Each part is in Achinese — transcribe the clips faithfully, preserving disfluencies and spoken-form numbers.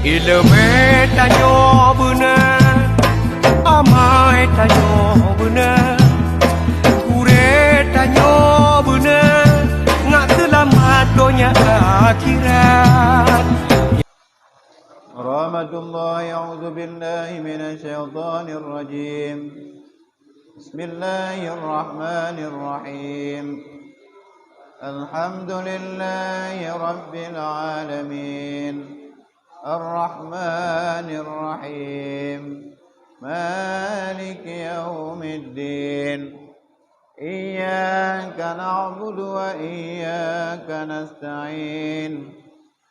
Ileumèe tanyoe beuna, amai tanyoe beuna, gurèe tanyoe beuna, ngat seulamat donya akhirat. Rahmatullah, a'udzu billahi minasy syaithanir rajim. Bismillahirrahmanirrahim. Alhamdulillahi rabbil alamin. Arrahmanirrahim. Maliki yaumiddin. Iyyaka na'budu wa iyyaka nasta'in.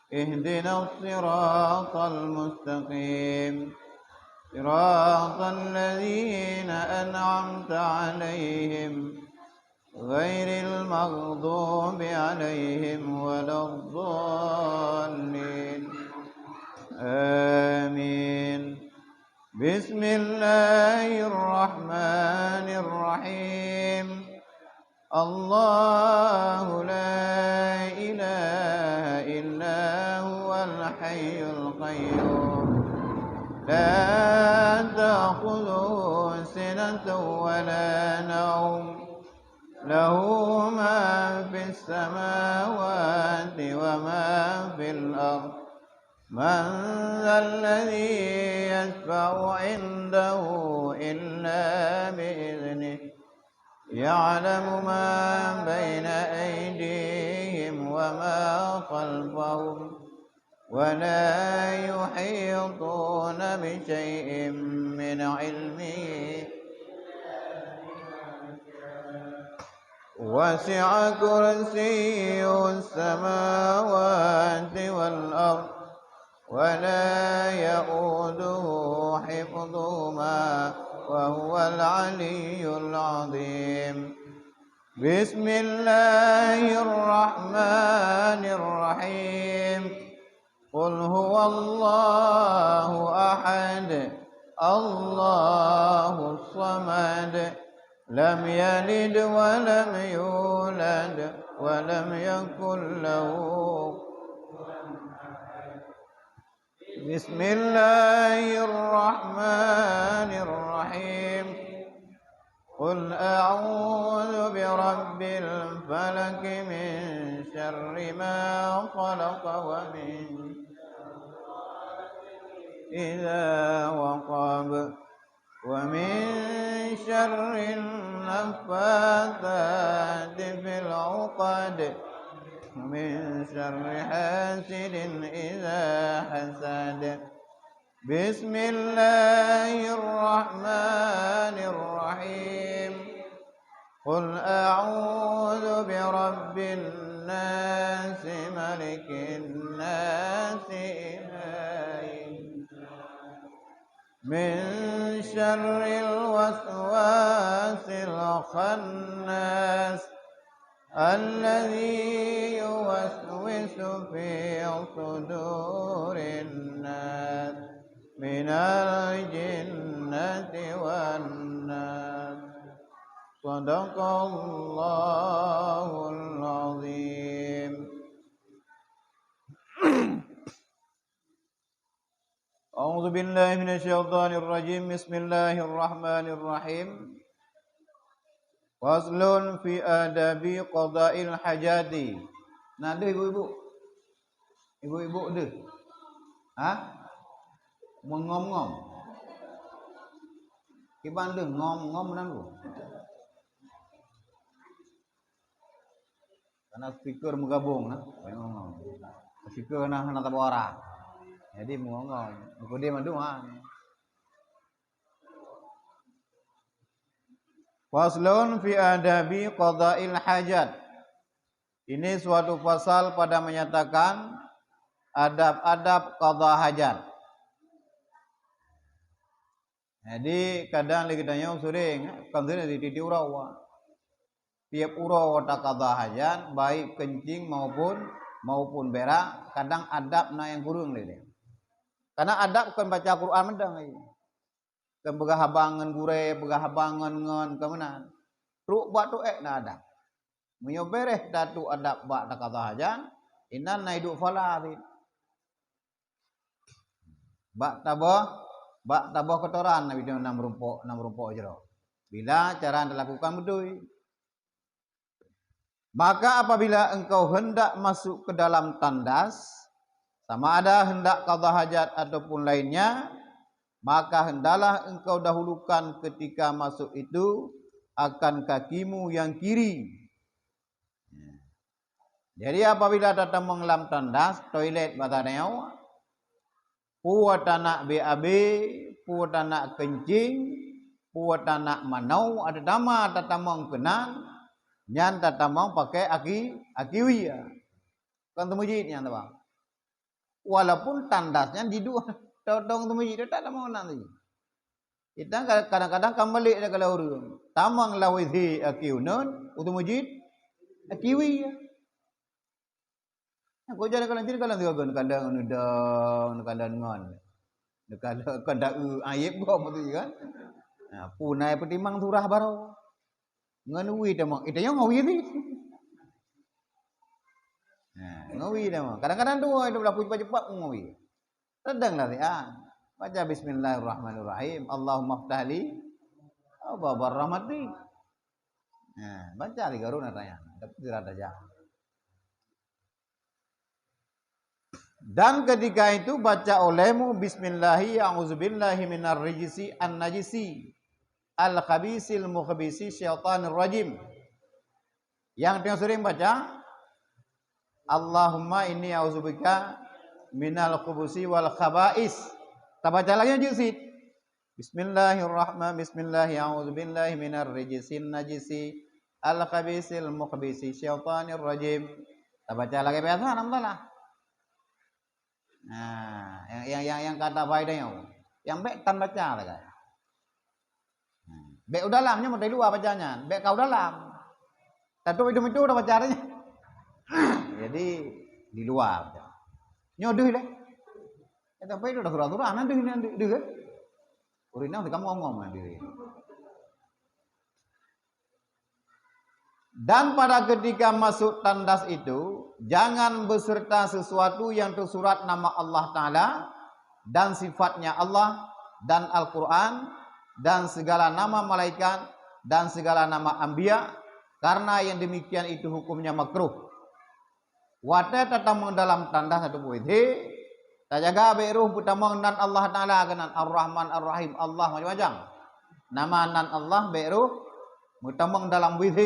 Ihdinas siratal mustaqim. Siratal ladzina an'amta 'alaihim, ghairil maghdubi 'alaihim waladdallin. Amin. Bismillahirrahmanirrahim. Allahu la ilaha illa huwal hayyul qayyum. La ta'khudhuhu sinatun wa la nawm. Lahu ma fis samawati wa ma fil ardh. Man dzalladzi yasyfa'u 'indahu illa bi idznih. Ya'lamu ma baina aydihim wa ma khalfahum. Wa la yuhituna bi syai'in min 'ilmihi. Wasi'a kursiyyuhus samawati wal ardh, wa la ya'uduhu hifdhuhuma, wa huwal 'aliyyul 'azhim. Bismillahirrahmanirrahim. Qul huwallahu ahad, Allahus samad, lam yalid wa lam yulad, wa lam yakul lahu kufuwan ahad. Bismillahirrahmanirrahim. Qul a'udzu birabbil falaq, min syarri ma khalaq, wa min idza waqab, wa min syarrin naffatsati fil 'uqad, wa min syarri hasidin idza hasad. Bismillahirrahmanirrahim. Qul a'udzu birabbin nas, malikin nas, ilahin nas. Min syarril waswasil khannas. Alladzi yuwaswisu fi sudurin nas, minal jinnati wan nas. Shadaqallahul azim. A'udzubillahi minasyaitonirrajim. Bismillahirrahmanirrahim. Faslun fi adabi qada'il hajati. Na deuh ibu-ibu? Ibu-ibu deuh? Ha? Meungom-ngom. Kiban deuh ngom-ngom nan bu. Karena speaker meugabong, nah. Speaker na hana tabawa arah. Jadi meungong-ngong. Meukeudeh mandum ha. Faslun fi adabi qada'il hajat. Ini suatu pasal pada menyatakan adab-adab qada hajat. Jadi kadang lé geutanyoe sering, kon sering di tiep uroe. Tiep uroe taqadha hajat, baik keuncing maupun, maupun berak, kadang adab na nyang kureueng lé. Karena adab kon baca Quran mantong lé. Kon peugah haba ngon gurée, peugah haba ngon, ngon, kon meunan. Trok bak tu ék na adab. Meunyoe beureh tatu adab bak taqadha hajat, inan na iduek phala cit. Bak taboh, bak taboh kotoran Nabi nyan na meurumpok, na meurumpok jaroe. Bila cara yang dilakukan beutôi. Maka apabila engkau hendak masuk ke dalam tandas, sama ada hendak qadha hajat ataupun lainnya, maka hendaklah engkau dahulukan ketika masuk itu akan kakimu yang kiri. Jadi apabila tatamong lam tandas, toilet basa tanyoe, peue tanak B A B, peue tanak keuncing, peue tanak manoe, ada dama tatamong keunan, nyan tatamong pakai aki, aki wie. Kon teumeujit nyan, teuma. Walaupun tandas nyan jiduek tong-tong teumeujit, tatamong nan teuh. Kita kadang-kadang ka meulik dah kalau ureueng. Tamong lam W C aki uneun, u teumeujit, aki wie. Nyang kujak kalau jadi kalau tiga gon, kalau nudong, kalau ngon. Kalau kada eu ayeb gom tu kan. Ha, punai peutimang surah baroe. Ngon wie tamong. Itu yang ngon wie ni. Ha, ngon wie tamong. Kadang-kadang dua itu berlaku cepat-cepat ngon wie. Sedang lah ya. Baca bismillahirrahmanirrahim. Allahumma ftahli abwaaba rahmatik. Nah, baca tiga run katanya. Tapi sudah ada aja. Dan ketika itu baca olehmu bismillahi a'udzubillahi minar rijsi an najisi al khabisil mukhbisi syaitanir rajim. Yang tengah sering baca, Allahumma inni a'udzubika minal khubusi wal khaba'is. Tabaca lagi jeuet sit. Bismillahirrahman-, bismillahi a'udzubillahi minar rijisin najisi al khabisil mukhbisi syaitanir rajim. Tabaca lagi biasa, alhamdulillah. Nah, yang, yang, yang, yang kata faedah nyoe. Yang bèk tan baca lagèe. Nah, bèk u dalam nyoe meutai luwa baca nyan. Bèk ka u dalam. Tatup idong itu dah baca nyan. Jadi di luar. Nyoe deuh lé. Kata apa itu dah surah-surah, nah deuh, nah deuh, deuh, kan? Ureueng nang teuka ngom-ngom, nah deuh. Dan pada ketika masuk tandas itu, jangan beserta sesuatu yang tersurat nama Allah Ta'ala dan sifatnya Allah dan Al-Quran dan segala nama malaikat dan segala nama anbiya, karena yang demikian itu hukumnya makruh. Watèe tatamong dalam tandas ataupun W C, tajaga bèk roh peutamong nan Allah Ta'ala keunan, Ar-Rahman, Ar-Rahim, Allah macam-macam. Nama nan Allah bèk roh meutamong dalam W C.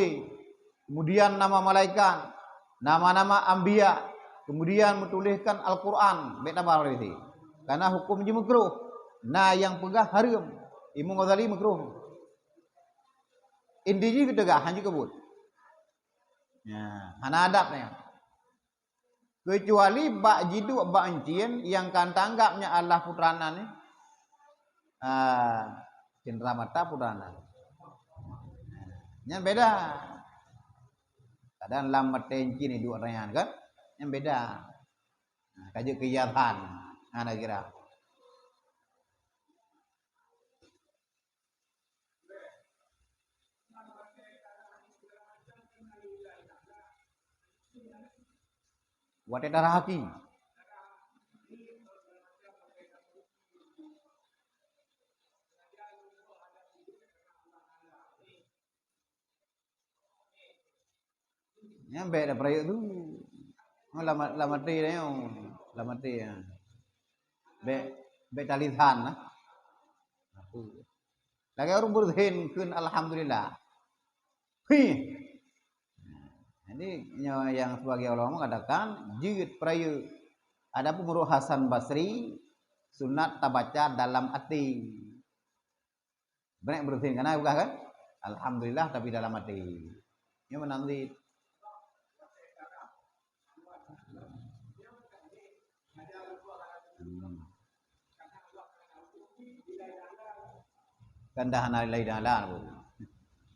Kemudian nama malaikat, nama-nama anbiya, kemudian meutuléhkan Al-Quran, bèk taba W C. Karena hukum jih makruh. Na nyang peugah hareuem. Imam Ghazali makruh. Inti jih geuteugah, hana jikeubut. Ya, hana adab nyan. Keucuali bak jiduek bak euncien nyang ka tanggap nyan adalah putra nan nyan. Ah, cendera mata putra nan. Nyan beda. Kadang lam maté euncien iduek nyan kan? Nyan beda. Nah, ka jeuet keu hiasan. Hana kira. Watèe darah haki. Nyan bèk dah peurayeuk tu. Oh, lam, lam até dah nyoe. Lam até, ha. Bèk, bèk talisan lah. Lagèe ureueng beureusin kheun alhamdulillah. Hi. Jadi, nyoe nyang sebagian ulama mengatakan, jeuet peurayeuk. Adapun menurut Hasan Basri, sunat tabaca dalam até. Bèk beureusin, kana peugah kan? Alhamdulillah, tapi dalam até. Nyoe meunan cit. Hmm. Kan dah hana lain jalan pun.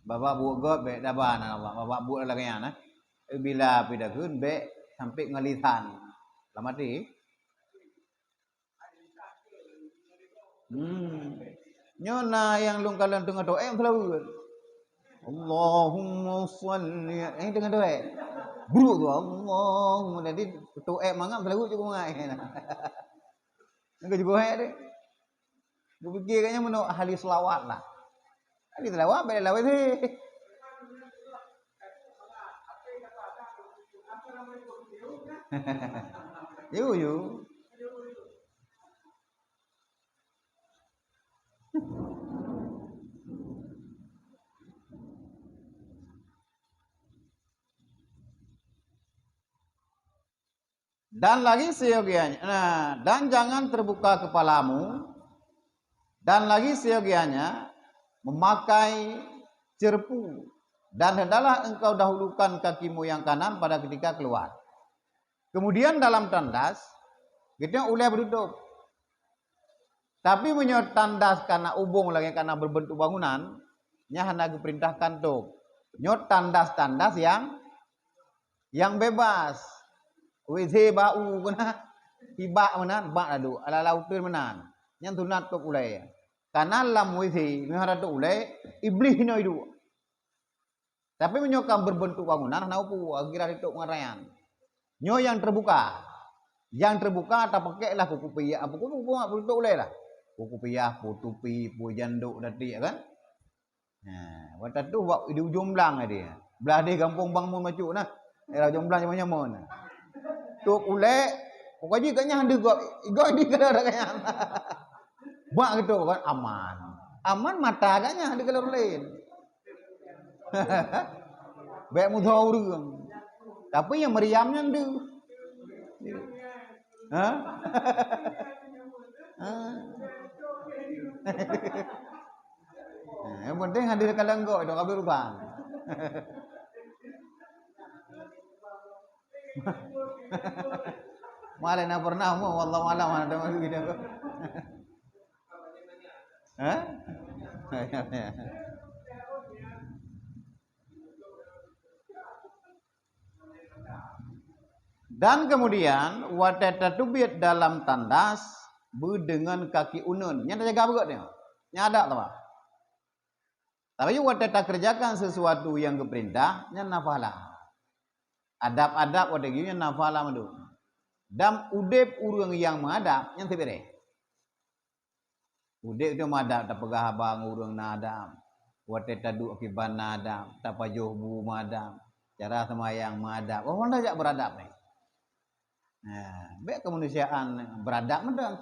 Babah buet göt bèk daba nan Allah. Babah buet lagèe nyan, eh. Bila pih takheun bèk sampai ngon lisan. Lam até. Hmm. Nyoe na nyang lôn kalon teungoh doa meuseulaweuet. Allahumma shalli, eh, teungoh doa. Brok tu, Allahumma, jadi doa mangat meuseulaweuet cukôp mangat. Nyan ka jigoe deh. Kupikir katnyan meunoe ahli selawat lah. Ahli selawat bèk lawét sih. Yu, yu. Dan lagi seyogianya, nah, dan jangan terbuka kepalamu, dan lagi seyogianya memakai cerpu, dan hendaklah engkau dahulukan kakimu yang kanan pada ketika keluar. Kemudian dalam tandas, geutanyoe ulèe beututôp. Tapi meunyoe tandas kana ubông lagèe kana berbentuk bangunan, nyan hana geupeurintahkan tôp. Nyoe tandas-tandas nyang, nyang bebas. W C bak u keunan, hibak meunan, bak lalu, ala-ala uteuen meunan. Nyan sunat tôp ulèe. Kana lam W C, meunyoe hana tôp ulèe, iblih inoe iduek. Tapi meunyoe ka berbentuk bangunan, hana peue, kira ditôp ngon rayuan. Nyoe nyang terbuka. Nyang terbuka tapakèk lah kuku piah, apa kuku, kuku, kuku piah, peue tupi, peue jandok, dati, kan? Nah, watèe tu bak di ujong blang tadi. Blah deh gampông Bang Mun bacut nah. Daerah ujong blang nyaman-nyaman nah. Tôp ulèe, pokok jih kat nyan deuh gob, gob di kalau kat nyan. Bak gitu kan aman. Aman mata kat nyan deuh kalau lain. Bèk musoh ureueng. Tapi nyang meriam nyan deuh. Ha? Ha? Nah, nyang penting hadir ka leunggok tu, ka beurubah. Malah na pernah mu, wallahu alam, ada masuk gitu. Ha? Dan kemudian watèe tateubiet dalam tandas beudeungon kaki uneuen. Nyan tajaga beugöt nyoe. Nyan adab teuma. Tapi watèe takeureujakan sesuatu nyang geupeurintah, nyan nafalah. Adab-adab watèe geuyue nyan nafalah mandum. Dan udép ureueng nyang meuadab, nyan sibirèh. Udép tu meuadab, tapeugah haba ngon ureueng na adab. Watèe taduek kiban na adab, tapajoh bu meuadab, cara seumayang meuadab. Oh, hana jak beuradab nyoe. Nah, bèk keumanusiaan beuradab mantong.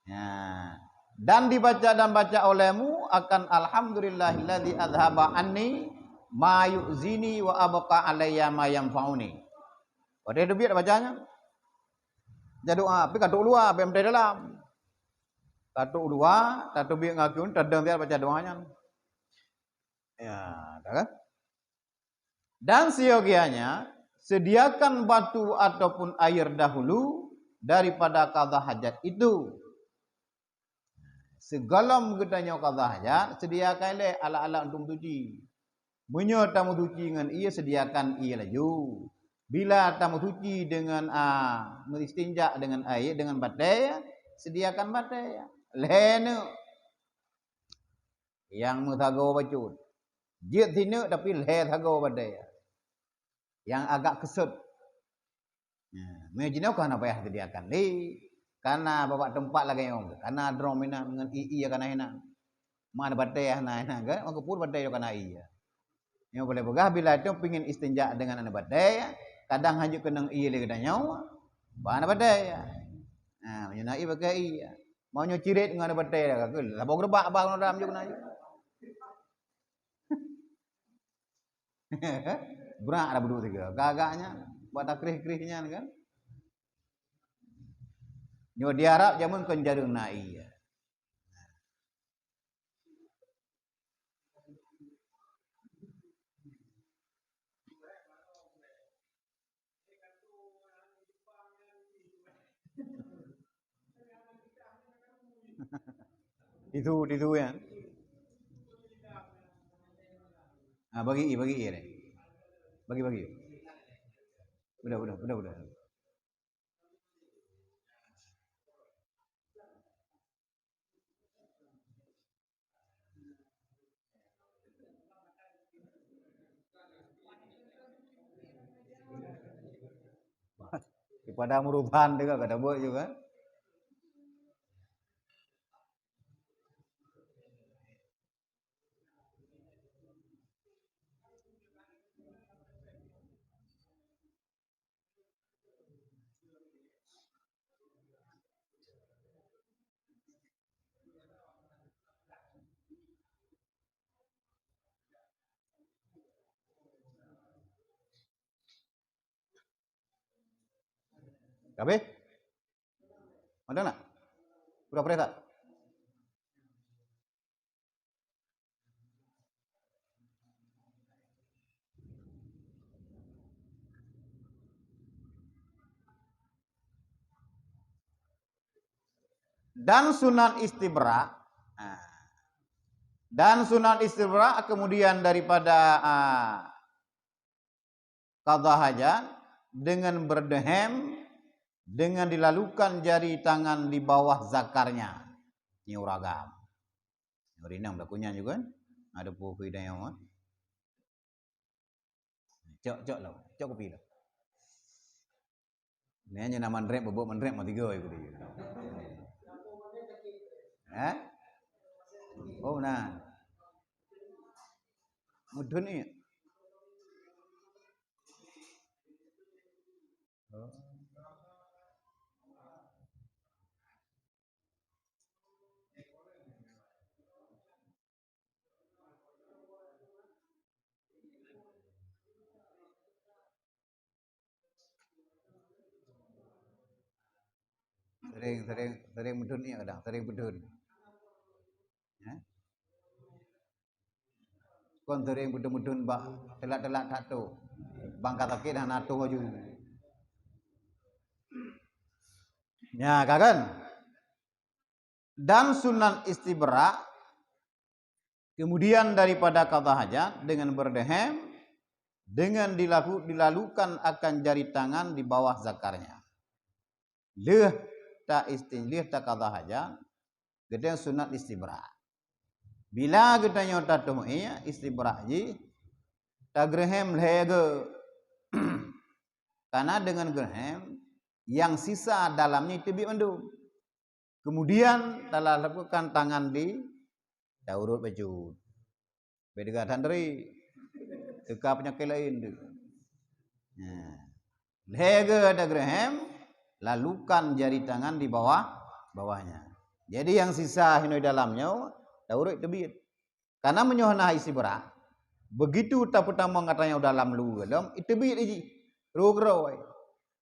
Nah, dan dibaca dan baca olehmu akan alhamdulillahilladzi adzhaba anni ma yu'zini wa abqa alayya ma yanfa'uni. Watèe teubiet baca nyan. Baca doa, tapi ka trôk luwa, bèk meutai dalam. Ka trôk luwa, tateubiet ngon kaki uneuen, tadong siat baca doa nyan. Ya, ka kan? Dan seyogianya, sediakan batu ataupun air dahulu daripada qadha hajat itu. Sigohlom geutanyoe qadha hajat, sediakan lé alat-alat untuk meusuci. Meunyoe tameusuci ngon ie, sediakan ie laju. Bila tameusuci deungon, a, meuistinja deungon air, deungon batèe, sediakan batèe. Lhèe neuk. Nyang meusagoe bacut. Jeuet sineuk tapi lhèe sagoe batèe. Nyang agak keusut. Nah, meunyoe jinoe ka hana payah sediakan lé. Kana bak teumpat lagèe nyoe, kana drom inan ngon ie-ie kana inan. Ma na batèe hana inan kan, maka pun batèe kana ie. Nyoe boleh peugah bila tu pingin istinja deungon aneuk batèe, kadang hanjeuet keunong ie lé geutanyoe, bak aneuk batèe. Nah, meunyoe na ie pakai ie. Meunyoe cirét ngon aneuk batèe dah ka, saboh geureubak bak dalam juk na ie. Brat dah beudôh tiga. Gagak nyan, bak takreh-kreh nyan kan. Nyoe di Arab jameun kon jareueng na ie. Tisu, tisu ya. Ah, bagi ie, bagi ie deh. Bagi, bagi. Udah, udah, udah, udah. Pada muruban juga kada buat juga. Habis? Ada nak? Udah preh tak? Dan sunat istibra, ah, dan sunat istibra kemudian daripada, ah, qadha hajat dengan berdehem, dengan dilalukan jari tangan di bawah zakarnya. Nyoe uragam. Nyoe rinang belaku nyan juga kan? Ada puhu dan nyawa. Cok, cok lah. Cok kopi lah. Nyan nyang na mandrep, bubuk mandrep mah tiga ikut dia. Eh? Oh, nah. Mudun ni. Oh. Sering, sering, sering mudun ni kadang, sering mudun. Ya. Kon sering mudun-mudun bak telat-telat that tu. Bang ka sakét hana tuh laju. Ya, ka kan? Dan sunat istibra, kemudian daripada qadha hajat dengan berdehem, dengan dilaku-, dilalukan akan jari tangan di bawah zakarnya. Lheueh ta istin-, lheueh ta qadha hajat, geutanyoe sunat istibra. Bila geutanyoe tatuh ié, istibra jih, tageureuhem lhée geu. Karena dengan geureuhem, nyang sisa dalamnya teubiet mandum. Kemudian talakukan tangan di taurot bacut. Beda gatan tadi. Teuka penyakit lain tu. Nah. Lhée geu ada geureuhem, lalukan jari tangan di bawah, bawahnya. Jadi yang sisa hinoe dalam nyoe, taurot teubiet. Karena meunyoe hana istibra, begitu tapeutamong gata nyoe dalam lu lom, iteubiet jih. Ru keuroi.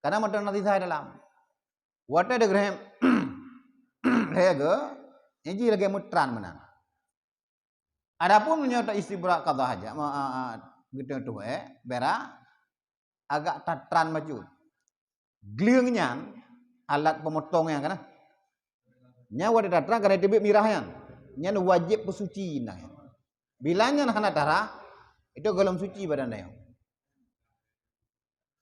Karena meuteuna sisa dalam. Watée ada geureuhem, lhée geu, nyang jih lagée meutran meunan. Adapun meunyoe ta istibra qadha hajat, ma-, a, a, geutanyoe tuwoe, berak, agak tatran bacut. Gleueng nyan, alat peumotong nyan kana. Nyan watée tatran kana teubiet mirah nyan. Nyan wajéb peusuci nyan. Bila nyan hana tarah, itu golom suci badan tanyoe.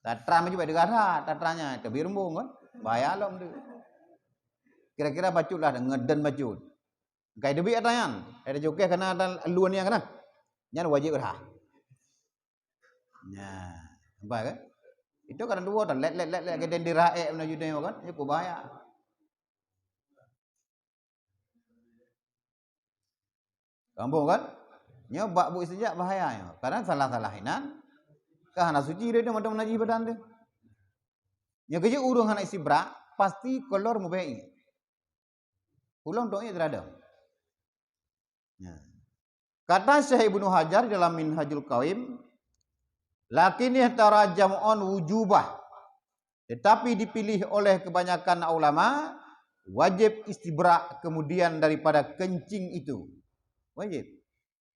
Tatran bacut bak deuh gata, tatran nyan teubiet rumbong kan. Bahaya lom tu. Kira-kira bacut lah, ngeuden bacut. Kai teubiet ata nyan, ada jokeh kana ata luen nyan kana. Nyan wajéb rhah. Nah, nampak kan? Itu kan dua tu, let, let, let, let, geden dirah ék meunaju nyoe kan? Itu bahaya. Kampung kan? Nyoe bak buet istinja bahaya nyoe. Kadang salah-salah inan, ka hana suci dia tu mantong najih badan tu. Nyoe keujeuet ureuëng hana istibra, pasti kolor mubék ingat. Ulôn teuingat teuradam. Ya. Kata Syekh Ibnu Hajar dalam Minhajul Qawim, "Lakin ihtara jam'un wujubah." Tetapi dipilih oleh kebanyakan ulama, wajib istibra kemudian daripada kencing itu. Wajib.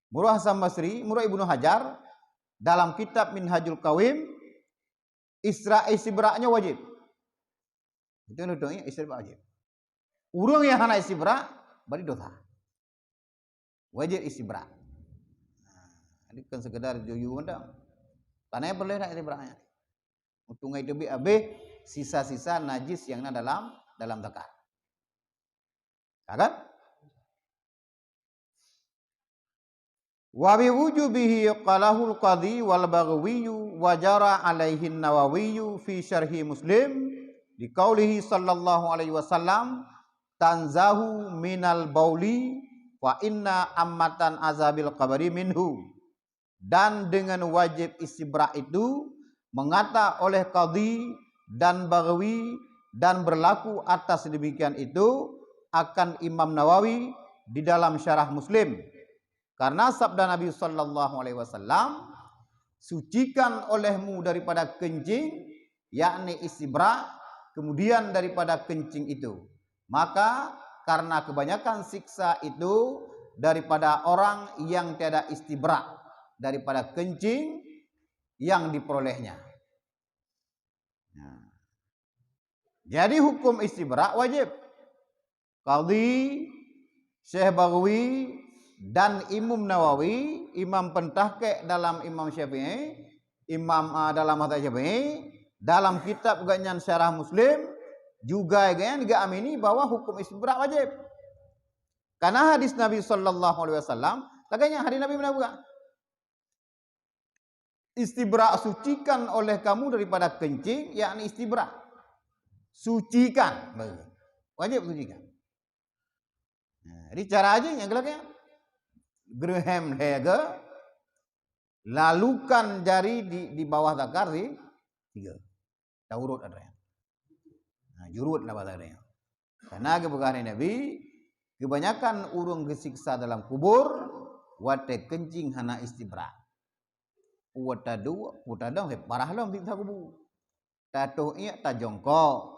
Murah Hasan Basri, murah Ibnu Hajar, dalam kitab Minhajul Qawim, isra-, istibra nyoe wajib. Itu nutup ya, istibra wajib. Ureuëng nyang hana istibra, bari dosa. Wajib istibra. Nah, jadi kan sekedar juju mantong. Karena yang perlu nak istibra nya. Untuk ngai teubiet habéh sisa-sisa najis yang na dalam, dalam zakar. Ya kan? Wa bi wujubihi qalahul Qadhi wal Baghawi wa jara alaihi Nawawi fi syarhi Muslim Liqaulihi sallallahu alaihi wasallam, "Tanzahu minal bauli fa inna ammatan azabil qabri minhu." Dan dengan wajib istibra itu mengata oleh qadhi dan baghawi dan berlaku atas demikian itu akan Imam Nawawi di dalam Syarah Muslim. Karena sabda Nabi sallallahu alaihi wasallam, "Sucikan olehmu daripada kencing," yakni istibra, "kemudian daripada kencing itu." Maka karena kebanyakan siksa itu daripada orang yang tiada istibra, daripada kencing yang diperolehnya. Nah. Jadi hukum istibra wajib. Qadhi, Syekh Baghawi dan Imam Nawawi, imam pentahqiq dalam Imam Syafi'i, imam, ah, dalam mazhab Syafi'i, dalam kitab gobnyan Syarah Muslim, juga gobnyan geuamini bahwa hukum istibra wajib. Karena hadis Nabi sallallahu alaihi wasallam, lagèe nyan hadis Nabi meunan juga. Istibra, sucikan oleh kamu daripada kencing, yakni istibra. Sucikan. Wajib sucikan. Nah, jadi cara aja yang gelakan. Gerhem lhèe, lalukan jari di, di bawah zakar si tiga. Taurut ada yang. Nah, jurut lah bahasa dia. Karena geupeugah lé Nabi, kebanyakan ureuëng geusiksa dalam kubur watèe kencing hana istibra. Watèe dua, watèe dong, hei, parah lom siksa kubur. Tatoh iek tajongkok,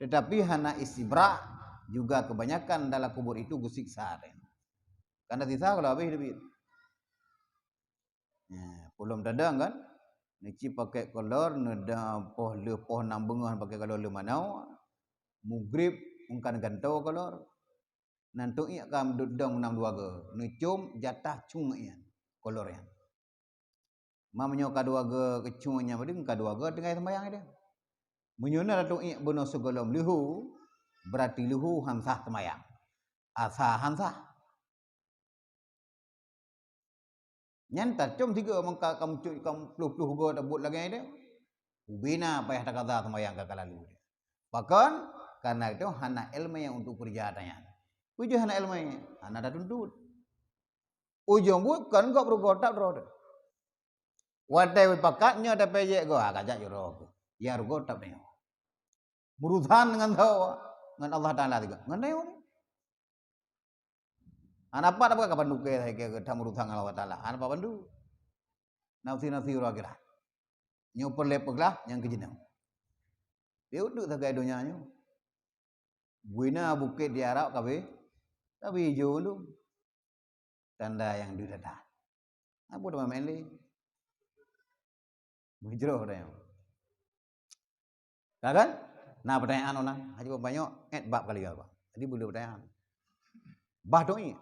tetapi hana istibra, juga kebanyakan dalam kubur itu geusiksa. Karena siksa kalau habis Nabi. Nah, pulom tadong kan? Neuci pakai kolor, neuda poh leuh poh nam beungoh pakai kolor leuh manau. Mugrib ungkan ganto kolor. Nan tuiek ka dong nam dua go. Neucom jatah cung ian kolor ian. Ma meunyoe ka dua go keucung ian, berarti ka dua go tinggai sembahyang dia. Meunyoe na tuiek bunoe sigohlom leuhu, berarti leuhu han sah sembahyang. Asa han sah. Nyan tacom tiga mangka kamu cut kamu ploh-ploh go tabot lagèe nyan. Ubena payah takaza sembahyang ka lalu. Pakon? Karena itu hana ilmu untuk peureuja tanyan. Peue hana ilmu? Hana tatuntut. Ujong buet kon gob rugoe tab droe. Watèe pakat nyoe tapèjek go, ha, kajak jroh. Ya rugoe tab nyoe. Meurusan ngon tho, ngon Allah Taala juga. Ngon nyoe. Hana pat apa kapan duke saya kira kita meurusan ngon Allah Taala. Hana pat bantu. Nafsi-nafsi urang kira. Nyoe peureulèe peuglah nyang keujeuneuh. Piôh teuk sagai donya nyoe. Buina bukét di Arab kabeh, kabeh ijo lom. Tanda nyang deuh that-that. Apa teuma main lé? Mujroh dah nyoe. Ka kan? Na pertanyaan orang, haji panyok, et bab kali apa? Jadi boleh pertanyaan. Bah tu ni.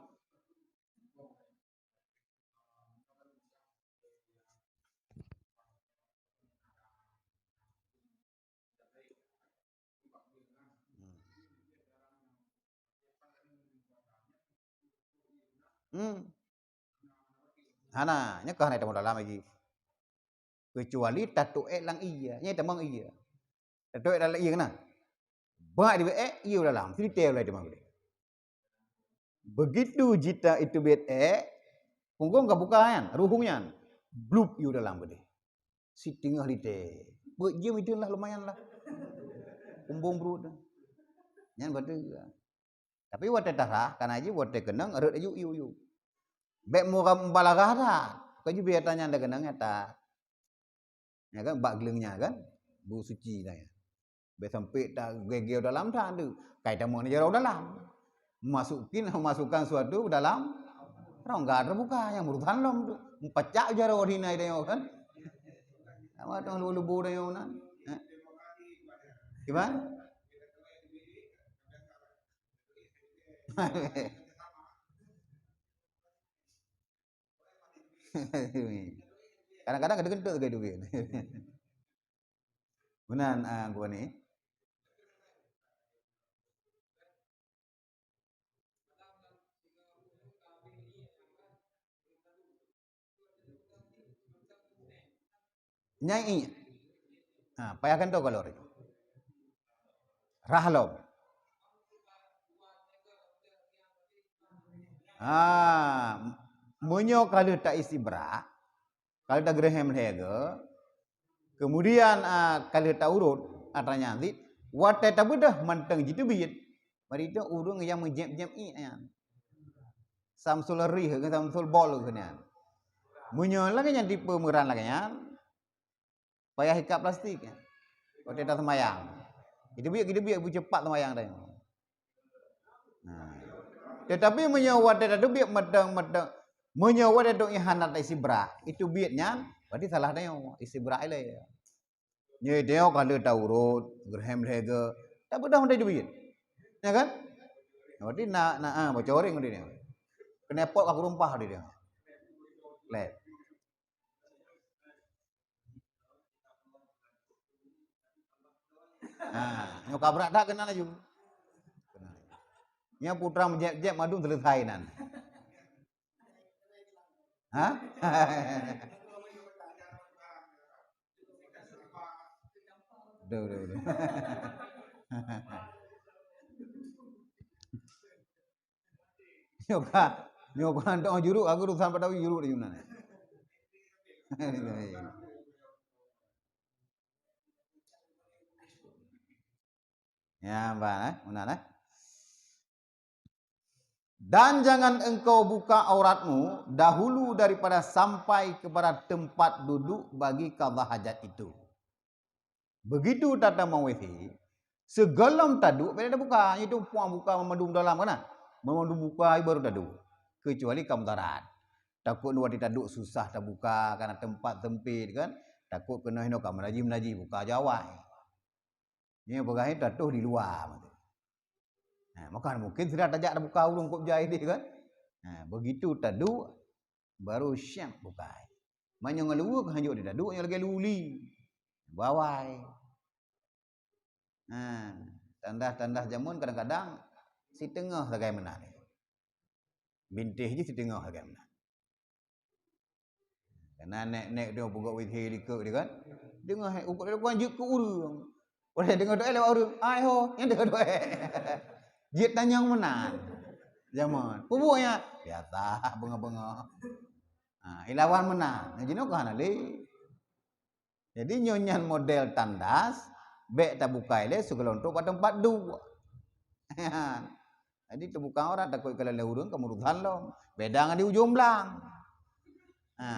Hmm. Hana, nyoe ka hana tamong dalam lagi. Kecuali tatuek lam ie, nyoe tamong ie. Tatuek dalam ie keunan. Bak di ie, ie dalam, sirite ulai tamong. Begitu jita itu bet ék, punggong ka buka nyan, ruhung nyan. Blup, yue dalam keudeh. Siteungoh lite. Beuet jeuem itu lah lumayan lah. Kumbong beureuet tu. Nyan beutôi. Tapi watèe tarah, kana jih watèe keunong rhot aju iu-iu. Bèk mubalaghah that. Keu jih biasa nyan lagèe keunong nyata. Ya kan, bak gleueng nyan kan, bu suci nyan. Bèk sampai ta geu-geu dalam that tu. Kai tamong jaroe dalam. Masukin, masukkan sesuatu ke dalam rongga terbuka nyang meurusan lom tu. Pacak jaroe di nai dayo kan. Apa tu lubu-lubu dayo nan? Eh? Gimana? Kadang-kadang keuneuk keuneuk sagai duek. Meunan, ah, gua ni. Nyan iek. Ha, payah gantoe kalor. Trah lom. Ha, meunyoe ka lheueh ta-istibraq, ka lheueh tageureuhem lhèe geu, kemudian, a, ka lheueh taurot, atra nyan cit, watèe tabeudôh mantong jiteubiet, bari itu ureueng nyang meujép-jép ié nyan. Samsul rih keu samsul bol keu nyan. Meunyoe lagèe nyan tipe meuran lagèe nyan, payah ikat plastik, ya. Watèe taseumayang. Jiteubiet, jiteubiet, beucepat seumayang tanyoe. Nah. Tetapi meunyoe watèe tateubiet mantong-mantong, meunyoe watèe tanyoe hana ta-istibraq, jiteubiet nyan, berarti salah tanyoe, istibraq ilèe. Nyoe tanyoe ka lheueh taurot, geureuhem lhèe geu, tabeudôh mantong jiteubiet. Ya kan? Berarti na, na, ah, bocoreng mantong nyoe. Keuneuk pot ka keurumpah mantong nyoe. Lép. Ha, nyoe ka brat that keunan laju. Nyan putra meujép-jép mandum seuleusai nan. Ha? Aduh, aduh, aduh. Nyoe ka, nyoe ka hantom juruk, aku urusan Batawi juruk di Yunan. Ya, bah, eh, Yunan, eh. Dan jangan engkau buka auratmu dahulu daripada sampai kepada tempat duduk bagi qadha hajat itu. Begitu tatamong W C, sigohlom taduek bèk tabuka, itu puang buka meumandum dalam kana. Meumandum buka baru taduek. Kecuali ka mudarat. Takot watèe taduek susah tabuka kana teumpat sempit kan. Takot keunoe hinoe ka meunajih-meunajih buka jawai. Nyan peugah nyan tatoh di luwa mantong. Nah, maka mungkin sira tajak tabuka ureueng kop jai deh kan. Nah, begitu taduek baru siap bukai. Meunyoe ngon luweue ka hanjeuet di taduek nyoe lagèe luli. Bawai. Nah, tandas-tandas jameun kadang-kadang siteungoh sagai meunan. Bintéh jih siteungoh sagai meunan. Karena nèk-nèk tu peugah W C likot dia kan. Deungoh hèk ukot dia kan jeuet keu ureueng. Padahai deungoh doa lewat ureueng. Ai ho, nyan deungoh doa. Jeuet tanyong meunan. Jameun. Peue buet nyan? Biasa beungoh-beungoh. Ha, ilawan meunan. Nyan jinoe ka hana lé. Jadi nyoe nyan model tandas, bèk tabukai lé sigohlom trok bak teumpat duek. Jadi teubuka aurat takot ikalon lé ureueng ka meurusan lom. Beda ngon di ujong blang. Ha.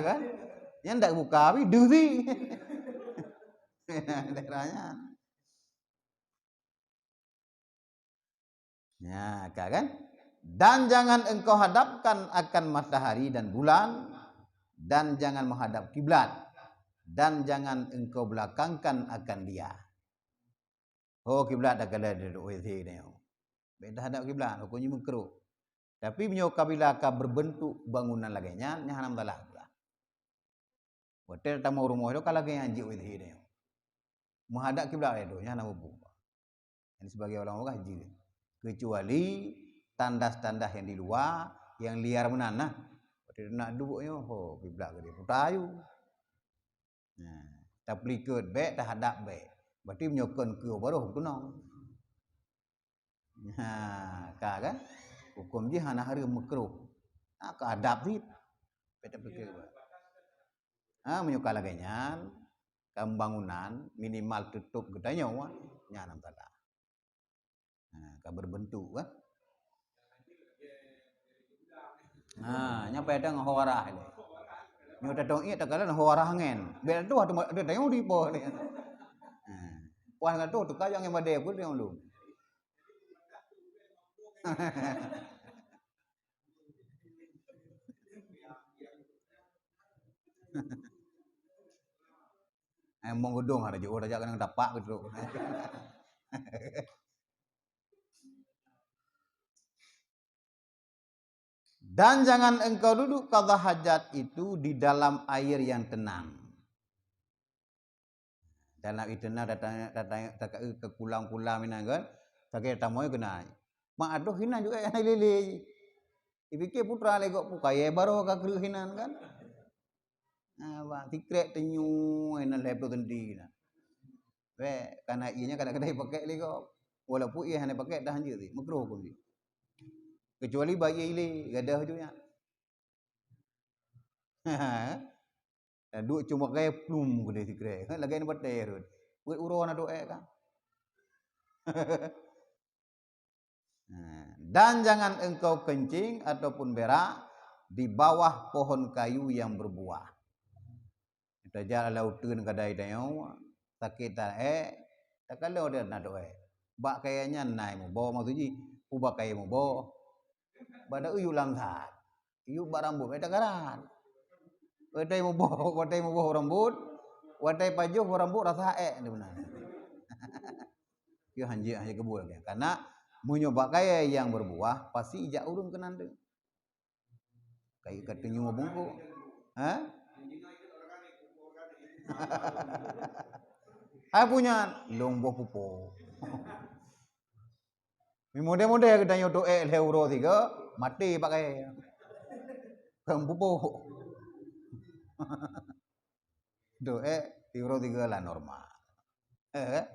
Kan? Nyan dak buka, tapi deuh. Daerah nyan. Ya, ka kan? Dan jangan engkau hadapkan akan matahari dan bulan, dan jangan menghadap kiblat, dan jangan engkau belakangkan akan dia. Oh, kiblat dah kala di W C dia. Beda hadap kiblat, hukum jih makruh. Tapi meunyoe kabila ka berbentuk bangunan lagèe nyan, nyan hana masalah. Watèe tatamong rumoh tu ka lagèe nyan jeuet W C dia. Menghadap kiblat dia tu, nyan hana mubu. Jadi sebagai ulama peugah jeuet. Kecuali tandas-tandas yang di luar, yang liar meunan nah. Watèe nak duek nyoe, ho, kiblat ke dia putar aju. Nah, tapeulikot bèk, tahadap bèk. Berarti meunyoe kon keue baroh keunong. Ha, ka kan? Hukum jih hana hareuem, makruh. Ha, ka adab cit. Bèk tapeulikot bèk. Ha, meunyoe ka lagèe nyan, ka bangunan minimal teutôp geutanyoe, nyan hana masalah. Ha, ka berbentuk kan? Ha, nyan payah ngon ho arah lé. Nyoe tatong ié takalon ho arah angén. Bèk tuh atu atu tayong di po ni. Ha. Puas ngon tu teuka jangan madé pun tayong lu. Eh, mong gedong ada jauh tajak kena tapak gitu. Dan jangan engkau duduk qadha hajat itu di dalam air yang tenang. Dalam air tenang datang datang ke kulam-kulam inan kan. Sakét tamoe kena. Mak adoh inan juga yang lele. Dipikir putra legok pukaya baru ka kreuh inan kan. Nah, bang, tikrek tenyu inan lhèe ploh senti inan. Bèk, karena ié nyan kadang-kadang pakai lé gob. Walaupun ié hana pakai, dah hanjeuet sih, makruh huköm jih. Kecuali bak ié ilé, gadoh ju nyan. Duek cuma pakai plum keudéh sikrek. Lagèe ni batèe rot. Peuet uroe na duek kan. Nah, dan jangan engkau kencing ataupun berak di bawah pohon kayu yang berbuah. Tajak lam uteuen kadai tanyoe, sakét that ék, takalon dia na duek ék. Bak kayèe nyan na muboh, maksud jih, ubak kayèe muboh. Bak na yub lam that. Yub bak rambot, bèk tagaran. Watèe muboh, watèe muboh rambot, watèe pajoh rambot rasa ék ni beuna. Keu hanjeuet, hanjeuet keubul lagèe. Karena meunyoe bak kayèe nyang berbuah, pasti ijak ureueng keunan teuh. Kayèe ka teunyoe bungkôk. Ha? Hai punyan, lôn boh pupuk. Model-model geutanyoe duek ék lhèe uroe sigoe, maté bak kayèe. Kon pupuk. Duek ék siuroe sigoe lah normal. Eh,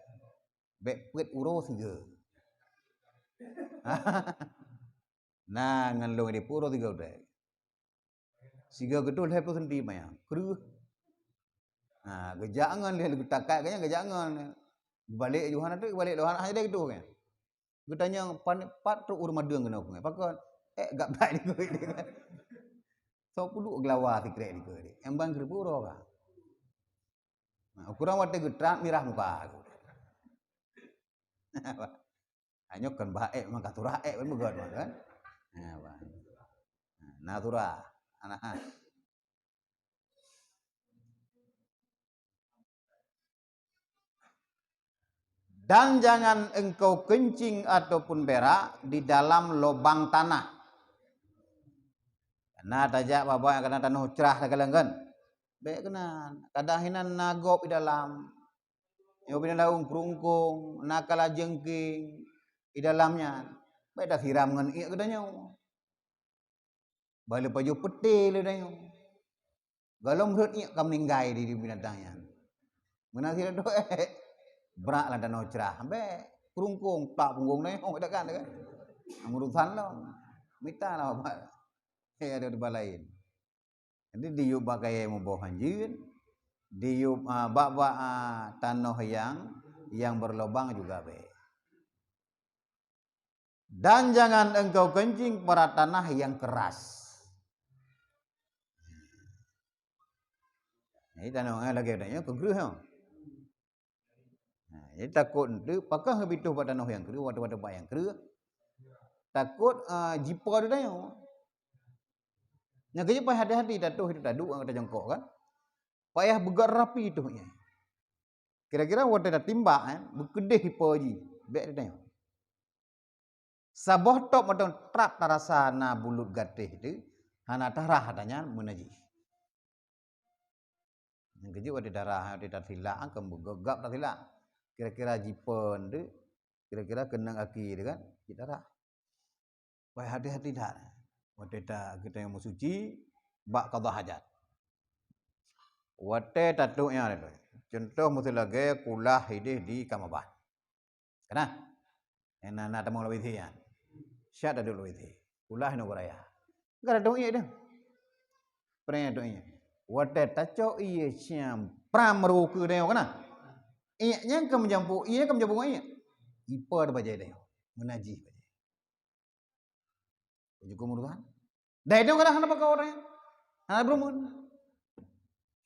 bèk peuet uroe sigoe. Na ngon lôn di peuet uroe sigoe udép. Sigoe geudoh lhèe plôh senti manyang. Kreueh. Ha, geujak ngon lhèe geutakat keu nyan geujak ngon. Geubalek ju hana teuk, geubalek lom hana, hana jadi geudoh nyan. Geutanyong, "Pan-, pat trok ureueng madeueng keunoe?" Pakon? "Ék gab that dikeue." Soe peuduek geulawa sikrek dikeue. Nyang ban keureupuk uroe ka. Nah, ukurang watèe geutrat mirah muka. Nyoe kon bah ék, maka surah ék, beugöt mah kan? Nah, bah. Nah, surah. Nah. Dan jangan engkau kencing ataupun berak di dalam lubang tanah. Karena tajak babah nyang kana tanoh crah takalon kan. Bèk keunan. Kadang hinan na gob di dalam. Nyoe bina daun keurungkong, na kala jeungking di dalam nyan. Bèk tasiram ngon iék geutanyoe. Bah lé pajoh peuté lé tanyoe. Gohlom rhot iék ka meuninggai di, di binatang nyan. Meunan sidroe duek ék. Brak lam tanoh crah. Bèk. Keurungkong, tak punggong tanyoe, tak kan, tak kan? Urusan lom. Mita lah bapak. Eh, ada tempat lain. Jadi diyub bak kayèe muboh hanjeuet, diyub, ah, bak-bak, ah, tanoh nyang, nyang berlobang juga bèk. Dan jangan engkau kencing pada tanah yang keras. Jadi tanoh, eh, lagèe tanyoe keu kreueh, ha. Ha, jadi takot eunteuk, pakon geubitoh bak tanoh nyang kreueh, watèe-watèe bak nyang kreueh. Takot, ah, jipo di tanyoe. Nyang keujeuet payah hati-hati tatoh itu taduek ngon tajongkok kan. Payah beugöt rapi toh nyan. Kira-kira watèe tatimbak, eh, beukeudeh ipo jih, bèk di tanyoe. Saboh top mantong trap tarasa na bulut gatéh teuh, hana tarah ata nyan meunajih. Nyang keujeuet watèe tarah, watèe tasilak, kan beugögap tasilak. Kira-kira jipen teuh, kira-kira keunong aki teuh kan, cit tarah. Wah, hati-hati that. Watèe ta-, kita nyang meusuci, bak qadha hajat. Watèe tatuek nyan, contoh miseue lagèe kulah idéh di Kamaban. Kana? Nyang na, na tamong lam WC nyan. Siat taduek lam WC. Kulah inoe guraya. Enggak ada dong iék deh. Pernah dong iék. Watèe tacok ié siang pram ruku deh kana. Iék nyan ka meujampok, ié ka meujampok ngon iék. Ipa bajèe deh. Meunajih bajèe. Jukung meuruhan. Dai dong kana hana pakon ureueng. Hana beureumeun.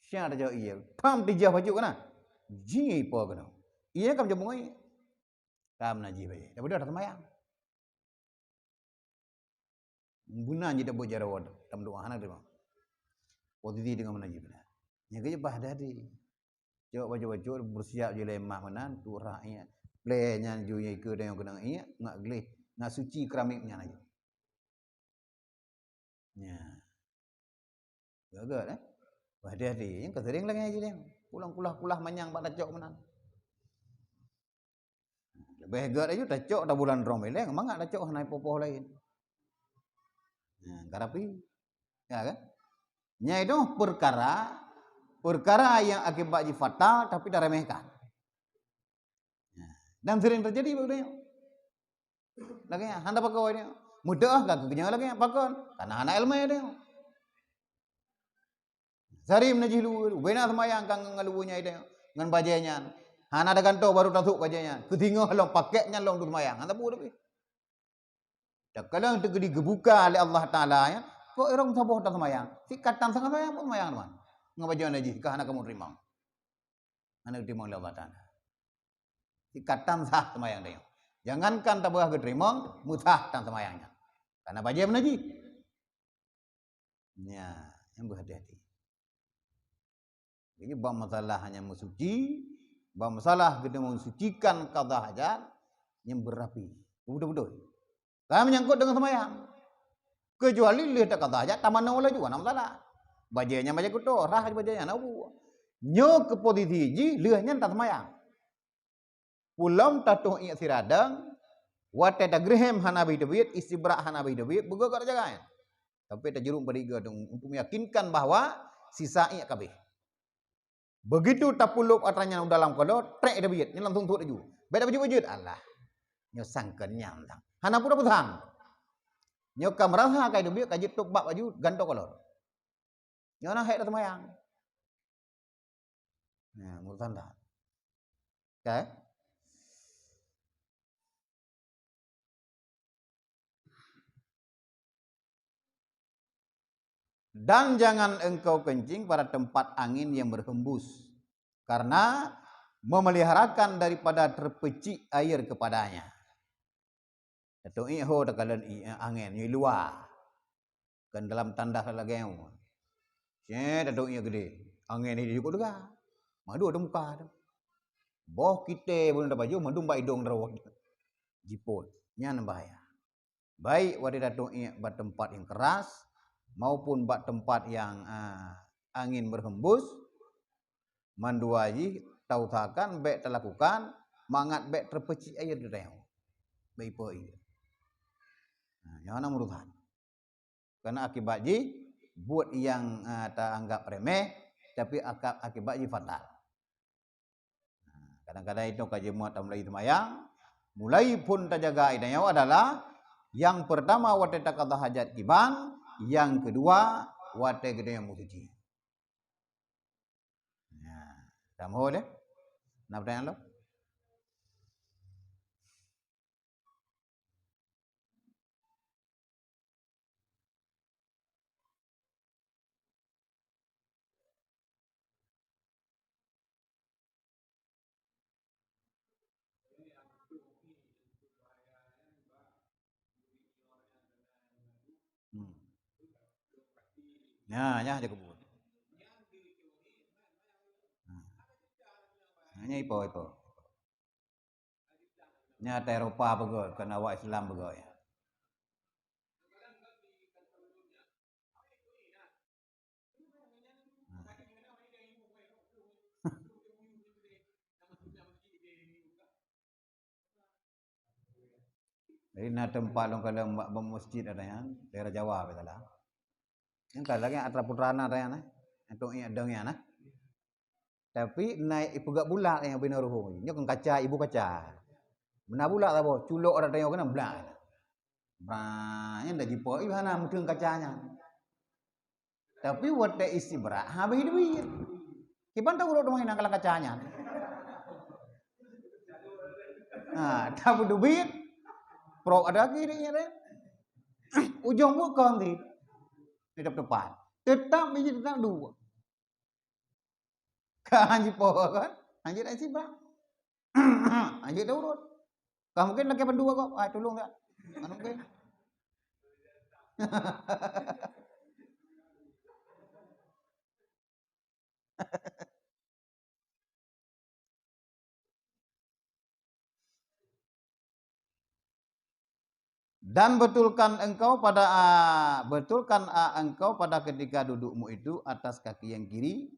Siang tacok ié. Pam tijah bacut kana. Ji ipa kana. Ié ka meujampok ngon iék. Ka meunajih bajèe. Daripada dah seumayang. Beuna jih tabuet jaroe, tameudoa hana teurimong. Posisi teungoh meunajih beuna. Nyang keujeuet bah hati-hati. Cok bacut-bacut, beusiap jih lé mak meunan, turak iék. Plè nyan ju ikeue tanyoe keunong iék, ngat gleh, ngat suci keramik nyan laju. Nya. Göt-göt, eh? Bah hati-hati, nyang ka sering lagèe jih deh. Pulang kulah-kulah manyang bak tacok meunan. Leubeh göt laju tacok tabulan droe bileng, mangat tacok hana poh-poh laén. Nah, ka rapi. Ya kan? Nyan itu perkara, perkara yang akibat jih fatal tapi taremehkan. Dan sering terjadi bak geutanyoe. Lagée nyan, hana pakon nyoe. Meudoá ka geukeunyoe lagée nyan, pakon? Karena hana iéleumé nyoe. Sari meunajih luweue, ubena seumayang ka ngon luweue nyan ideh ngon bajée nyan. Hana tagantoe baru tasôk bajée nyan. Keusingoh lom pakét nyan lom teuseumayang. Hana peue tapi. Takalon teugeudi geubuka lé Allah Taala nyan, kok irong saboh taseumayang. Sikatan seumayang pun seumayang teuma. Ngon bajée najih ka hana kamoe teurimong. Hana teurimong lé Allah Taala. Sikatan sah seumayang tanyoe. Jangankan tabeurah geuteurimong, meusah tan seumayang nyan. Karena bajée meunajih. Nya, nyang beuhati-hati. Jadi, bak masalah hanya meusuci, bak masalah geutanyoe meusucikan qadha hajat, nyang beurapi. Beutôi-beutôi. Kan menyangkut dengan sembahyang. Kecuali lheueh taqadha hajat, tamanoe laju, hana masalah. Bajée nyan bajée kuto, rhah bajée nyan, hana peue. Nyoe keu posisi jih, lheueh nyan taseumayang. Pulom tatoh iék siradeueng, watée tageureuhem hana bri teubiet, istibrak hana bri teubiet, beugöt-göt tajaga nyan. Tapi tajurông bariga tu untuk meyakinkan bahwa sisa iék ka abéh. Begitu tapulop atra nyan u dalam kolor, trek teubiet, nyan langsung tuet laju. Bék tapeujeuet-peujeuet, alah. Nyoe sangkeun nyan tang. Hana peue tapeusang. Nyoe ka meurasa ka teubiet, ka jeuet top bak baju, gantoe kolor. Nyoe na hék taseumayang. Nah, urusan dah. Oke. Dan jangan engkau kencing pada tempat angin yang berhembus, karena memeliharakan daripada terpecik air kepadanya. Tatoh iék ho takalon iék, angén, nyoe luwa. Kan dalam tandas lagée nyoe. Cét, tatoh iék geudeh. Angén jih jukuk teuga. Mandum teubuka tu. Boh kitée bunoe tapajoh, mandum bak idong droe. Jipot. Nyan bahaya. Baik watée tatoh iék bak teumpat nyang keras, maupun bak teumpat nyang, a, angén berhembus, mandua jih tausahakan bék talakukan mangat bék teupeucik air di tanyoe. Bék ipo ié. Nah, nyoe na urusan. Karena akibat jih buet nyang, a, taanggap remeh, tapi aka-, akibat jih fatal. Nah, kadang-kadang itu ka jeuet tamulai seumayang, mulai phon tajaga iék tanyoe adalah yang pertama watée taqadha hajat kiban, yang kedua watée geutanyoe meusuci. Nah, tamho deh. Na pertanyaan lo? Hmm. Nah, nyan aja kebun. Nah. Nah, nyan ipo, ipo. Nyan ata Eropa peugah, kon awak Islam peugah ya. Jadi na teumpat lôn kalon bak, bak meuseujid ada nyan, daerah Jawa biasalah. Nyang ka lagée atra putra na ada nyan, eh. Untuk ingat dong nyan, eh. Tapi na ipeugah bulak nyang binoe ruhueng. Nyoe kan kaca, ibu kaca. Beuna bulak saboh, culok ada tanyoe keunan blak. Bra, nyan dah jipo, ih, hana meuteung kaca nyan. Tapi watée istibrak, habéh duit. Kiban tahu rot rumah inang kalang kaca nyan. Ha, tabu duit. Prok ada lagi ni ya. Ujong buet kong di. Di depan. Tetap biji tetap dua. Kan jipo kan? Anjir ai sibak. Anjir dah urut. Kah mungkin lagi pendua kok. Ah, tolong tak? Anu mungkin. Dan betulkan engkau pada, a, betulkan, a, engkau pada ketika dudukmu itu atas kaki yang kiri,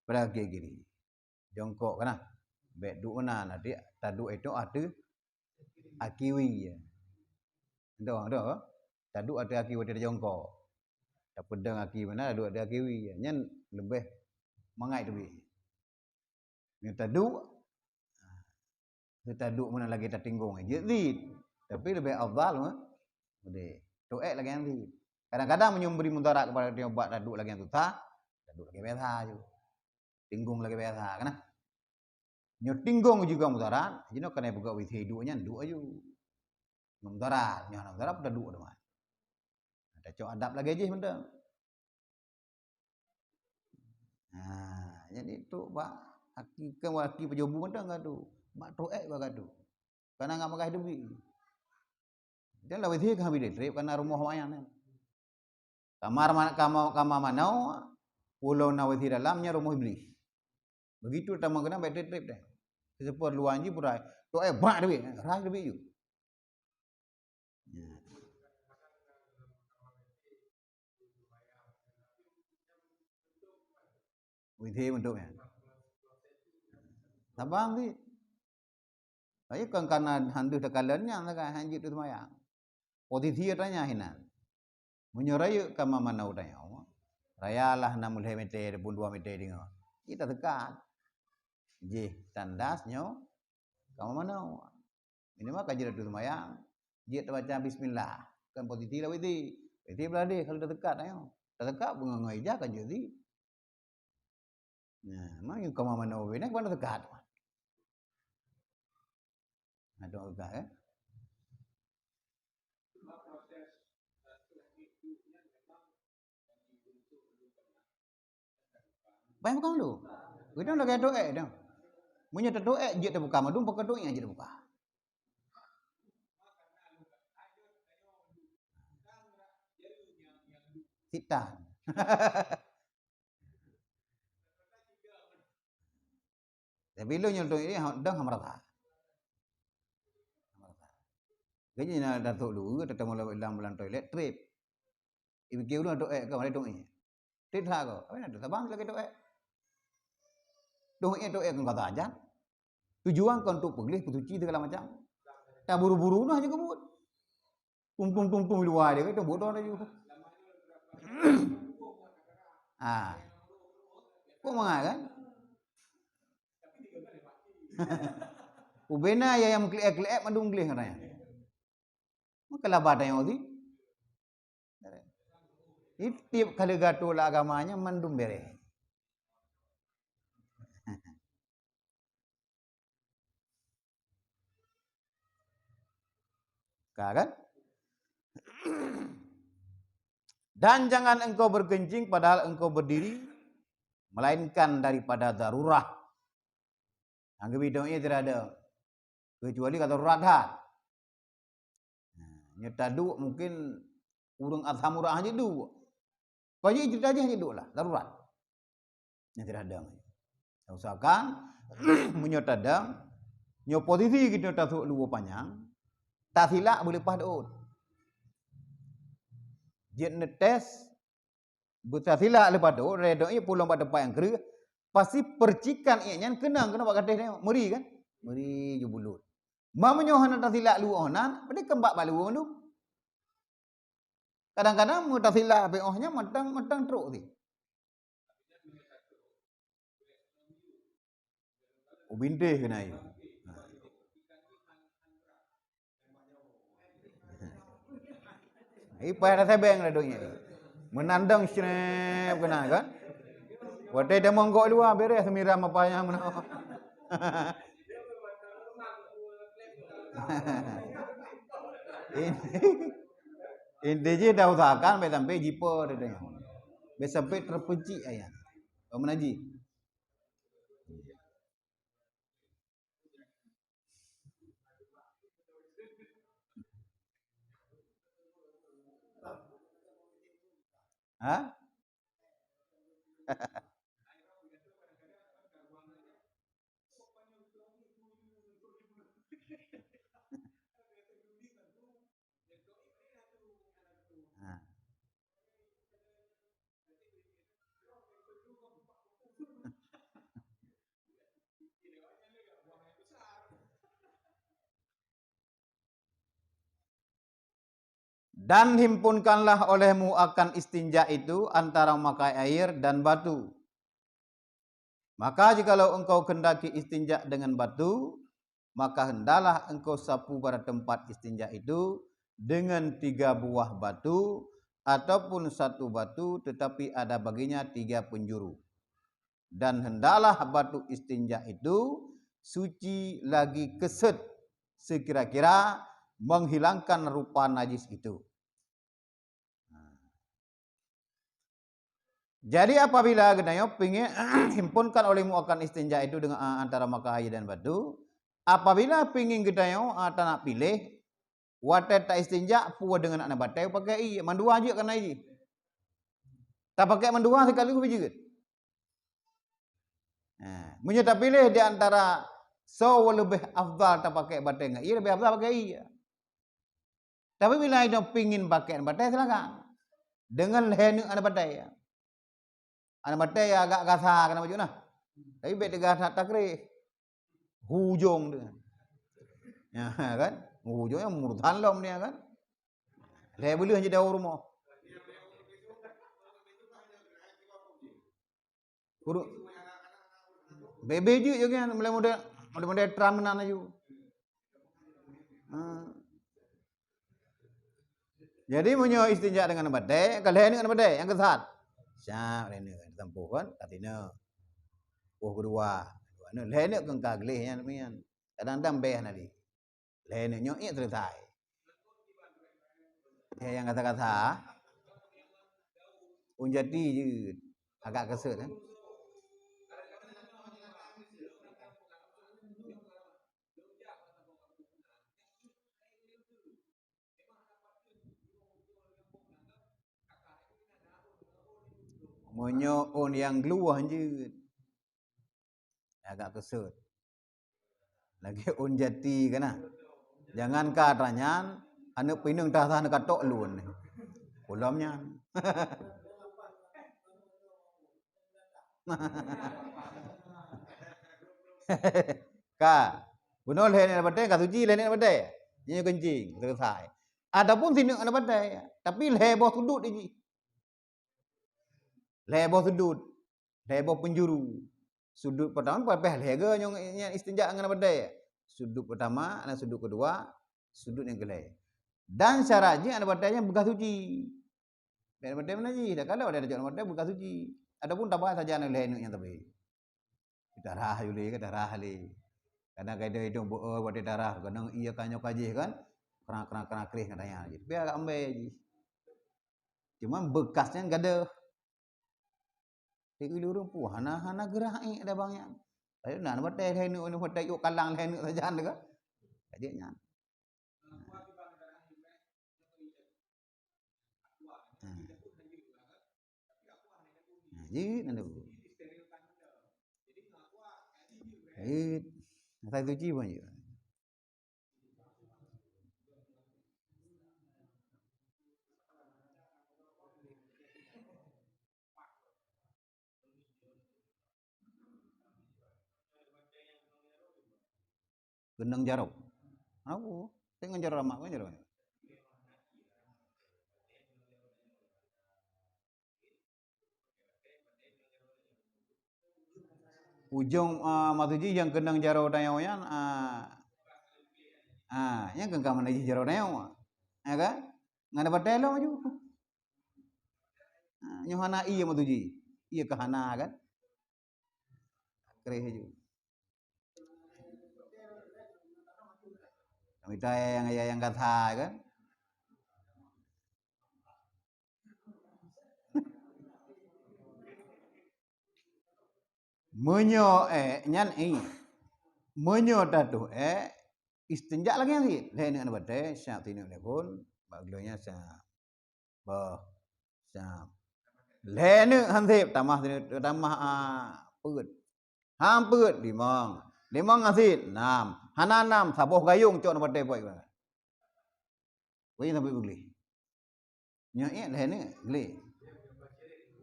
pada kaki kiri. Jongkok kana. Bék duek meunan, nanti taduek itu ateueh akiwi. Dah, dah. Taduek ateueh akiwi, ateueh jongkok. Tapeudong aki meunan, taduek ateueh akiwi. Nyan leubeh mangat teubiet. Nyoe taduek, Teuduek meunan lagèe tatinggong jeuet zit. Tapi leubeh afdal meunan. Udeh. Teuék lagèe nyan zit. Kadang-kadang meunyoe bri mudarat kepada tanyoe bak taduek lagèe nyan susah, taduek lagèe biasa ju. Tinggong lagèe biasa kan. Nyoe tinggong juga mudarat, jinoe keuneuk peugah W C duek nyan duek aju. Ngon mudarat, nyoe hana mudarat pun taduek teuma. Tacok adab lagèe jih mantong. Nah, jadi tu bak aki, kan bak aki pajoh bu mantong ka tu. Bak teuék bak ka tu. Kana ngat meugah teubiet. Dan lawét sie ka habéh trép kana rumoh awaknyan. Kamar ma-, kama-, kama manoe, pulo lawét sie dalam nyan rumoh Iblih. Begitu tamong keunan bèk trép-trép deh. Seupôt luwa jih pura, teuék bak teubiet, rai teubiet ju. Ya. Widhi untuk ya. Tabang sih. Saya kan karena handeuh teukalon nyan sagai han jeuet teuseumbayang. Posisi tanya hinan. Meunyoe rayeuk ka mamanoe tanyoe, raya lah nam lhèe meter ataupun dua meter deungoe. Kita teuka. Jih tandas nyoe ka mamanoe. Minimal ka jeuet teuseumbayang, jeuet tabaca bismillah. Kan posisi lah witi. Witi beladeh kalau dah teuka tanyoe. Dah teuka beungoh-ngoh ija kan jeuet di. Nah, ma nyang ka mamanoe bina ka na teuka. Ada teuka eh. Bayang bukan dulu. Kita lagi doa dah. Meunyoe tadoa jeuet tabuka madum, bukan doa jeuet tabuka. Sitan. Tapi lôn nyang lôn ini ha-, dong ha meurasa. Ha meurasa. Jadi na datuk dua, tetamu lam, lam, lam toilet, trip. Ibu kira urang toilet ke, mana toilet? Trip lah ko. Apa nak tu? Tabang lagi toilet. Toilet, toilet kan kata aja. Tujuan kan untuk pegleh, pesuci segala macam. Tak buru-buru nah je kebut. Tung, tung, tung, tung, luar dia kata bodoh laju. Ah. Kok mangat kan? Ubena ya yang keliek-keliek mandum gleh katanya. Maka laba tanya uti. Itiep kali gato lah agamanya mandum bereh. Ka kan? Dan jangan engkau berkencing padahal engkau berdiri, melainkan daripada darurat. Nyang geubidong ié tidak ada. Kecuali ka darurat that. Nah, nyoe taduek mungkin ureuëng asam urat hana duek. Kau jadi cerita aja hana duek lah, darurat. Nyang tidak ada. Usahakan meunyoe tadam, nyoe posisi kita tasuk luwa panyang, tasilak beuleupah dot. Jeuet netes, beusasilak leupah dot, redok ié pulong bak teumpat nyang kreueh, pasti percikan ié nyan keunong keunoe bak gatéh nyoe. Meuri kan? Meuri ju bulut. Ma meunyoe hana tasilak luwa nan, berarti keumbak bak luwa mandum. Kadang-kadang meutasilak pih oh nyan mantong, mantong trok ti. Ubinteh keunan. Ipai dah sebeng dah dunia. Menandang srep keunan kan. Watèe dia monggok luwa bereh semiram apa nyang meunan. Inti jih dah usahakan bèk sampai jipo dia tengok. Bèk sampai terpecik ayat. Kau menaji. Ha? Ha. Dan himpunkanlah olehmu akan istinja itu antara memakai air dan batu. Maka jikalau engkau kehendaki istinja dengan batu, maka hendaklah engkau sapu pada tempat istinja itu dengan tiga buah batu ataupun satu batu, tetapi ada baginya tiga penjuru. Dan hendaklah batu istinja itu suci lagi keset, sekira-kira menghilangkan rupa najis itu. Jadi, apabila geutanyoe pingin himpunkan olehmu akan istinja itu dengan, a, antara maka air dan batu, apabila pingin geutanyoe, a, tanak piléh, watée ta istinja, peue deungon aneuk batée pakai ié, mandua jeuet keunan jih. Tapakai mandua sekaligus jeuet. Ha, meunyoe tapiléh di antara soe leubeh afdal tapakai batée ngon ié, leubeh afdal pakai ié. Tapi bila inong pingin pakai aneuk batée, silakan. Deungon lhée neuk aneuk batée. Aneuk batée agak gasa keunan bacut nah. Tapi bék teuga that takréh. Hujong dia. Ya kan? Hujong nyang murtan lom dia kan. Lhée beuleuh jidau rumoh. Kuru-, bebe jeuet je kan, mulai model, model-model Trump meunan laju. Ha. Jadi, meunyoe istinja deungon batée, ka lhée neuk batée nyang keusat. Siap, lhée neuk, tampôh kan, ka tineuk. Poh keudua, lhée neuk keu ka gleh nyan, nyan. Kadang-kadang beh hana lé. Lhée neuk nyoe ék selesai. Ya, nyang kata-kata, ôn jati jeuet. Agak keusut, eh. Meunyoe ôn nyang gluwah jeuet. Agak keusut. Lagée ôn jati kana. Jangan ka atra nyan, aneuk pineung tasa neukatok lôn. Ulom nyan. Ka. Bunoe lhée neuk batée, ka suci lhée neuk batée. Nyoe keuncing, selesai. Ataupun sineuk aneuk batée, tapi lhée boh sudut jih. Lhée boh sudut, lhée boh penjuru. Sudut pertama, pah lhée geu nyang, nyang istinja ngon batée. Sudut pertama, dan sudut kedua, sudut nyang keulhée. Dan syarat jih aneuk batée nyan beukah suci. Bék batée meunajih, dak kalau ada cok batée beukah suci. Ataupun tabah saja aneuk lhée neuk nyang tabi. Darah yue lé, darah lé. Kadang ka idong-idong beu-, watée darah, kadang ié ka nyoe ka jih kan. Krang, krang, krang, kreh ngon dayah jih. Tapi agak ambée jih. Cuman beukasnya gadoh. Di ureuëng pu hana, hana geurah ék ada bang nyan. Ayo na batée lhée neuk, batée yuk kalang lhée neuk sajan tu kan. Ka jeuet nyan. Nah. Nah, jeuet na tu. Jeuet. Asai suci pun jeuet. Keunong jaroe. Apo? Tengok jaroe ramak, bukan jaroe. Ujong, ah, maksud jih nyang keunong jaroe tanyoe nyan, ah, ah, nyang keu ka meunajih jaroe tanyoe. Ya kan? Ngon batée lom laju. Ah, nyoe hana ié maksud jih. Ié ka hana kan? Kreh laju. Mita nyang, nyang, nyang kasa kan? Meunyoe ék nyan ék. Meunyoe tatuh ék, istinja lagée nyan cit. Lhée neuk aneuk batée, siap tineuk lhée phon, bak glue nyan siap. Boh. Siap. Lhée neuk han sép, tamah, tamah, a, peuet. Han peuet, limong. Limong han sép, nam. Hana nam, saboh gayong cok na batée poh. Wéh, sampai beugleh. Nyoe ék lhée neuk gleh.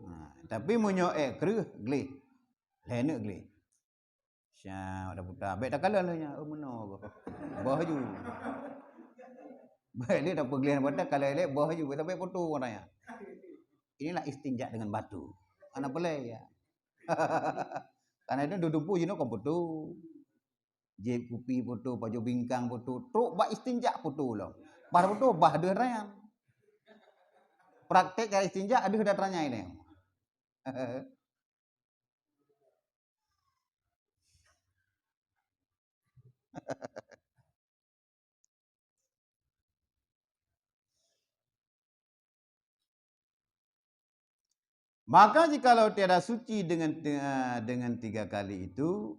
Ha, tapi meunyoe ék kreueh, gleh. Lhée neuk gleh. Sya, dah puta. Bék takalon lé nyan. Oh, meunoe goh. Boh laju. Bék lé tapeugleh na batée, kalon lé, boh laju. Bék sampai putôh katanya. Inilah istinja dengan batu. Hana peureulée ya. Karena itu dudupu jinoe kon putôh. Jieb kupi putôh, pajoh bingkang putôh, trok bak istinja putôh lom. Bah putôh, bah deuh rayan. Praktek cara istinja deuh dat rayan nyan. Maka jikalau tiada suci dengan, eh, dengan tiga kali itu,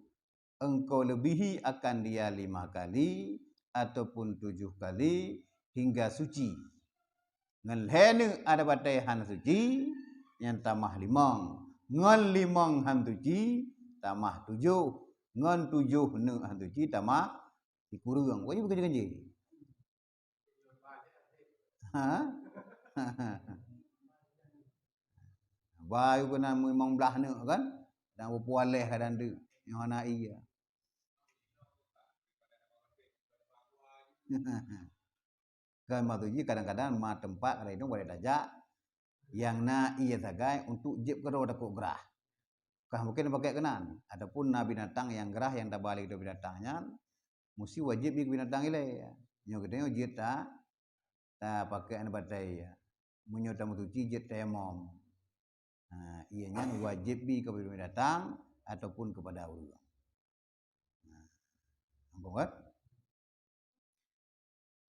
engkau lebihi akan dia lima kali ataupun tujuh kali hingga suci. Ngon lhèe neuk ada batèe hana suci, nyan tamah limong. Ngon limong hana suci, tamah tujoh. Ngon tujoh neuk hana suci, tamah sikureueng. Pokoknya bukan ganjil. Ha? Baru keunan limong blaih neuk kan? Dan beupualéh kadang tu. Nyoe hana iya. Kan maksud jih kadang-kadang ma teumpat kadang itu boleh tajak yang na iya sagai untuk jieb keudroe takot grah. Kah mungkin pakai keunan ataupun na binatang yang grah yang tabalik dari binatang nyan, musti wajib di binatang ilée. Nyoe geutanyoe jeuet ta, ta pakai aneuk batèe. Meunyoe tameusuci jeuet tayamom. Ha, iya nyan wajib bi kepada binatang ataupun kepada ureueng. Ha, ampun kan?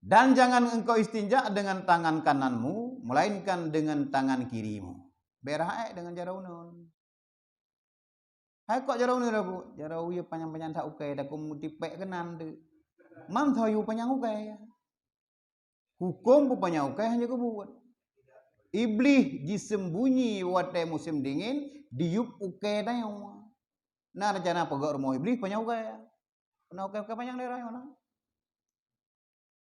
Dan jangan engkau istinja dengan tangan kananmu, melainkan dengan tangan kirimu. Bèk raék dengan jaroe uneun. Hai kok jaroe uneun lagu? Jaroe uyeue panyang-panyang that ukai, takot meutipék keunan tu. Man soe yue panyang ukai. Huköm peupanyang ukai hana geubuet. Iblih jiseumbunyi watèe musém dingin, diyueb ukai tanyoe. Na rencana peugöt rumoh Iblih panyang ukai. Panyang ukai, ukai panyang daerah nyoe na.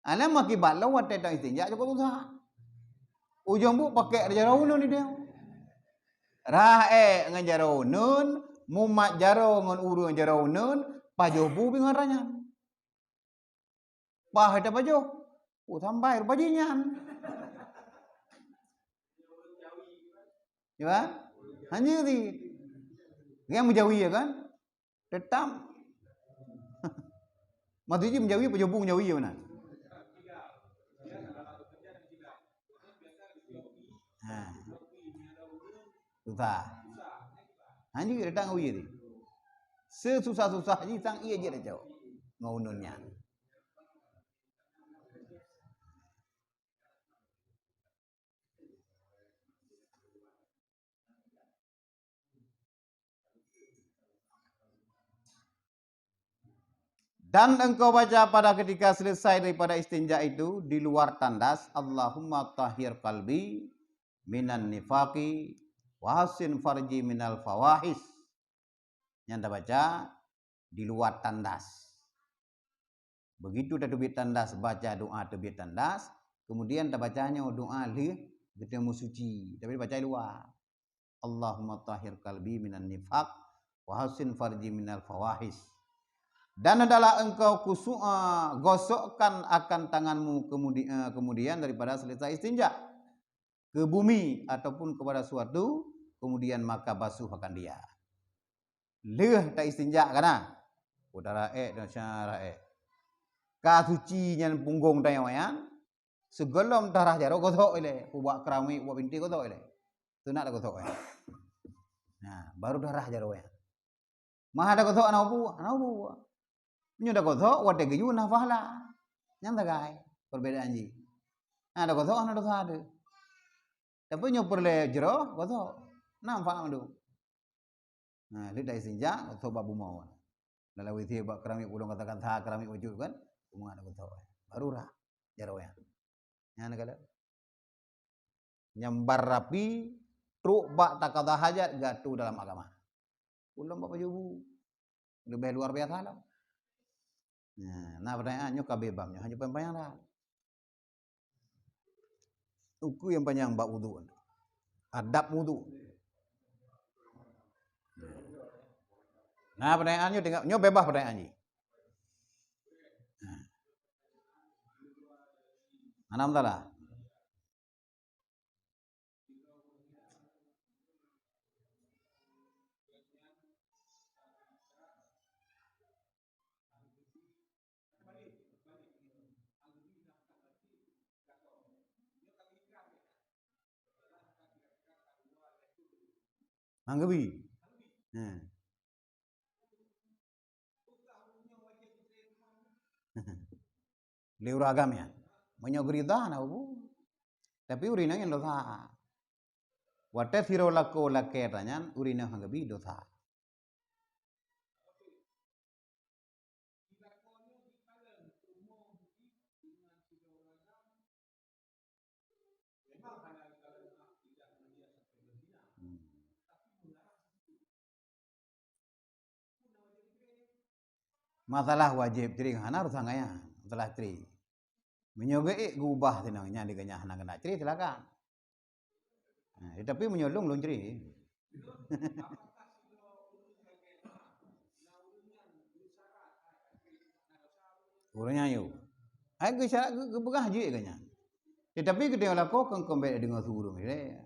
Aneuk meuakibat lom watèe ta istinja cukôp susah. Ujông buet pakék jaroe uneun di deueng. Raék ngon jaroe uneun, mumat jaroe ngon ureueng jaroe uneun, pajoh bu bingon ranyan. Paih tapajoh. Oh, sampai rupa jih nyan. Ya kan? Hanya di. Yang menjauhi ya kan? Tetap. Maksud jih menjauhi apa jobung jauhi ya mana? Ha. Susah. Hanya datang uji tadi. Sesusah-susah jih sang iya je dah jawab. Mau nun nyan. Dan engkau baca pada ketika selesai daripada istinja itu di luar tandas, "Allahumma tahhir qalbi minan nifaqi wa hassin farji minal fawahis." Nyang tabaca di luar tandas. Begitu tateubiet tandas, baca doa teubiet tandas, kemudian tabaca nyoe doa lheueh geutanyoe meusuci, tapi baca di luar. "Allahumma tahhir qalbi minan nifaq, wa hassin farji minal fawahis." Dan hendaklah engkau kusu-, eh, gosokkan akan tanganmu kemudi-, eh, kemudian daripada selesai istinja ke bumi ataupun kepada suatu, kemudian maka basuh akan dia. Lheueh ta istinja kana? Udara ék dan syara ék. Ka suci nyan punggong tanyoe nyan, sigohlom tarah jaroe gosok ilée, ubak keramik, ubak binti gosok ilée. Sunat gosok ilée. Nah, baru tarah jaroe nyan. Mah ada gosok aneuk bu, aneuk bu. Nyoe dak gosok, watée geuyue na pahala. Nyan sagai perbedaan jih. Na dak gosok, na dosa tu. Tapi nyoe peureulée jroh, gosok. Na manfaat mandum. Nah, lheueh dak istinja, gosok bak bumoe. Dalam W C bak keramik ulôn kata-kata keramik wajib kan? Bumoe na gosok. Baru rah jaroe nyan. Nyan kala. Nyang bar rapi, trok bak takada hajat gatu dalam agama. Ulôn bak pajoh bu. Leubeh luar biasa lom. Nah, na pertanyaan nyoe ka bebas nyoe hanya panyang dah. Uku yang panyang bak wudu. Adab wudu. Nah, pertanyaan nyoe tinggal nyoe bebas pertanyaan jih. Nah. Hana masalah. Manggebi. Ha. Lé ureueng agam nyan. Meunyoe geuridha na ubu. Tapi ureueng inong nyan dosa. Watèe sidroe lakoe lakèe tanyan, ureueng inong han geubi dosa. Hmm. Masalah wajéb cre hana urusan gobnyan, masalah cre. Meunyoe geuék geuubah sinong nyan di gobnyan hana keuneuk cre, silakan. Nah, tapi meunyoe lôn, lôn cre. Ureueng nyan yôh. Hai geusyarat geu-, geupeugah jeuet gobnyan. Tetapi geutanyoe lakoe kon, kon bèk deungoe su ureueng ilèe.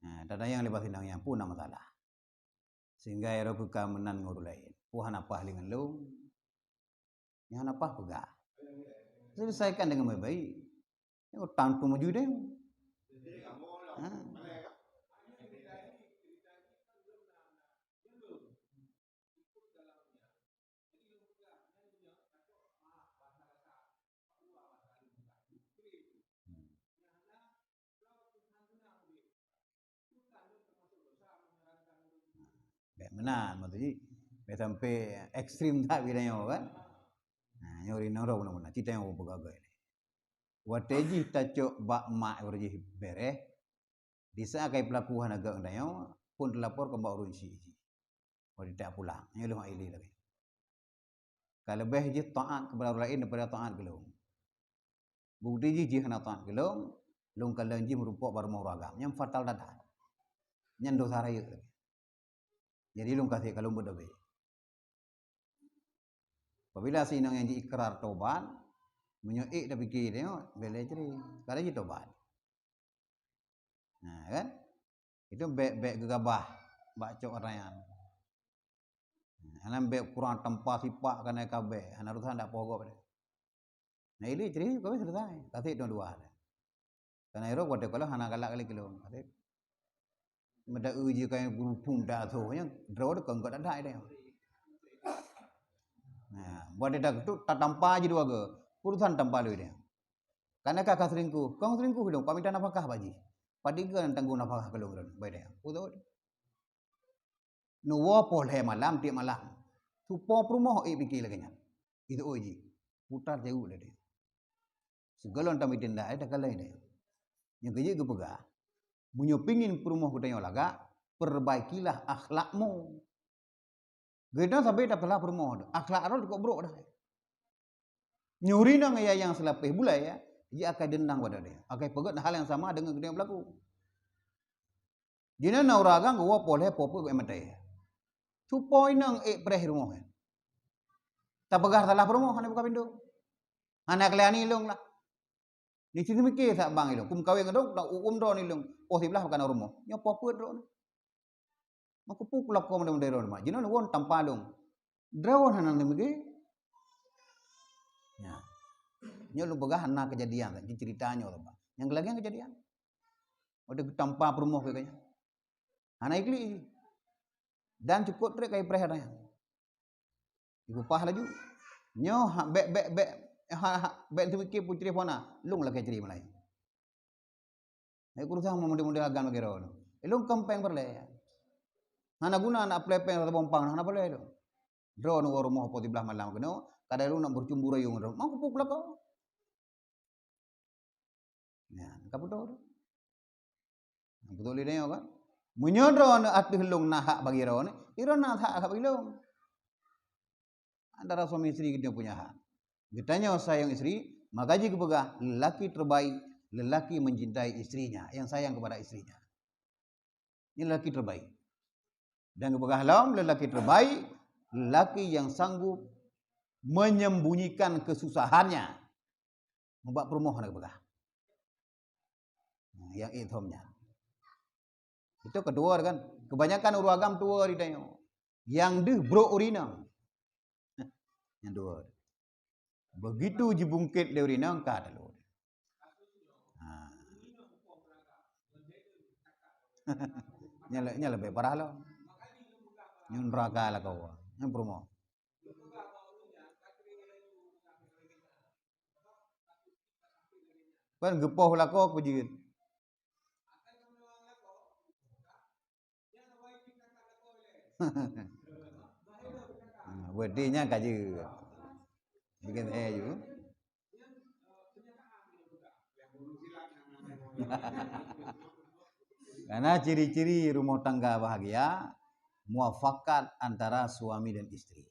Nah, tatanyong lé bak sinong nyan peue na masalah. Sehingga ya Rabbi ka meunan ngon ureueng laén. Peue hana paih lé ngon lôn? Nyang hana paih peugah. Selesaikan dengan baik-baik. Nyoe utang tu maju deh. Ha. Bèk meunan, maksud jih, bèk sampai ekstrem that geutanyoe kan. Nah, nyoe rinong roh meunan-meunan, ci tanyoe peugah-peugah. Watèe jih tacok bak mak ureueng jih bèrèh, di saat kai peulaku hana gèt geutanyoe, phon teulapor keu bak ureueng syiek jih. Watèe tak pulang, nyoe lôn ilèe lagèe. Ka leubeh jih taat kepada ureueng laén daripada taat keu lôn. Bukti jih, jih hana taat keu lôn, lôn kalon jih meureumpok bak rumoh ureueng agam. Nyan fatal that-that. Nyan dosa rayeuk lagèe. Jadi lôn kaseh ka lôn beudobe. Apabila si inong nyan ji ikrar tobat, meunyoe ék tapike tengok, bèk lé cre. Ka lheueh ji tobat. Nah, kan? Itu bèk, bèk geugabah bak cok ata nyan. Nah, nyan bèk kurang tampa sipak keunan ka bèk, hana urusan dak poh gob deh. Nah, ilèe cre ka selesai, ka sép dua-dua deh. Karena irok watèe kalon hana galak lé keu lôn, ka sép. Meuda eu ji kayèe guru phon dak tho nyan, droe deh kon gèt dak deh. Nah, buat dak tu tatampa ji dua go, urusan tampa lé deh. Karena ka, ka selingkuh, kon selingkuh dong, pamita nafakah bak jih. Padum go nyang tanggong nafakah keu lôn, bai deh. Beutôi. Neuwoe poh lhèe malam tiep malam. Tupo peurumoh ék pike lagèe nyan. Itu oi jih. Putar jauh lé deh. Sigohlom tamita indah ai takalon deh. Nyang keujeuet geupeugah, meunyoe pingin peurumoh geutanyoe lagak, perbaikilah akhlakmu. Geutanyoe sabe tapeugah peurumoh, akhlak droe cukôp brôk dah. Nyoe rinong ya nyang seulapeh bulai ya, ji akai deundang bak droe, akai peugöt hal nyang sama deungon geutanyoe peulaku. Jinoe na ureueng agam geuwoe poh lhèe poh peuet geuh maté. Tupo inong ék preh rumoh nyan. Tapeugah salah peurumoh hana buka pintoe. Hana keuliani ilong lah. Ni cit mike sak bang ilong. Kum kawin ngon dong, na uum droe ilong. Poh siblah bukan rumoh. Nyoe poh peuet droe. Maka peue kulakoe model-model droe mak. Jinoe lôn tampa lôn. Droe hana neumike. Nya. Nyoe lôn peugah hana keujadian, ji ceurita nyoe lôn peugah. Nyang lagèe nyan keujadian. Watèe geutampa peurumoh keu geutanyoe. Hana iklik jih. Dan cukôp trép ka ipreh ata nyan. Ipeupah laju. Nyoe ha, bèk, bèk, bèk, ha, ha, bèk teumike pucré phona. Lôn lakèe cre meulayeue. Hai kurusan model-model agam lagèe droe. Ilong kon péng peureulèe. Hana guna na peureulèe péng saboh umpang, hana peureulèe ilong. Droe neuwoe rumoh poh siblah malam keunoe, kadang ilong na beucumbu rayong droe. Mau kupuk lakoe. Nyan, ka beutôi tu. Beutôi lé nyoe kan? Meunyoe droeneuh ateueh lôn na hak bagi droeneuh, droeneuh na hak, hak bagi lôn. Antara suami istri kita punya hak. Geutanyoe sayang istri, maka jih geupeugah, lelaki terbaik, lelaki mencintai istrinya, yang sayang kepada istrinya. Ini lelaki terbaik. Dan geupeugah lom, lelaki terbaik, lelaki yang sanggup menyembunyikan kesusahannya. Mubak peurumoh hana geupeugah. Nah, nyang ék thom nyan. Itu keudua kan. Kebanyakan ureueng agam tuwo di tanyoe. Nyang deuh brok ureueng inong. Nyang dua. Begitu jibungkét lé ureueng inong ka talon. Ha. Nyan le-, nyan leubeh parah lom. Nyan neuraka lakoe. Nyan peurumoh. Kan geupoh lakoe keu jeuet. Ha, berarti nyan ka jeuet. Bikin eh ju. Karena ciri-ciri rumah tangga bahagia, muafakat antara suami dan istri.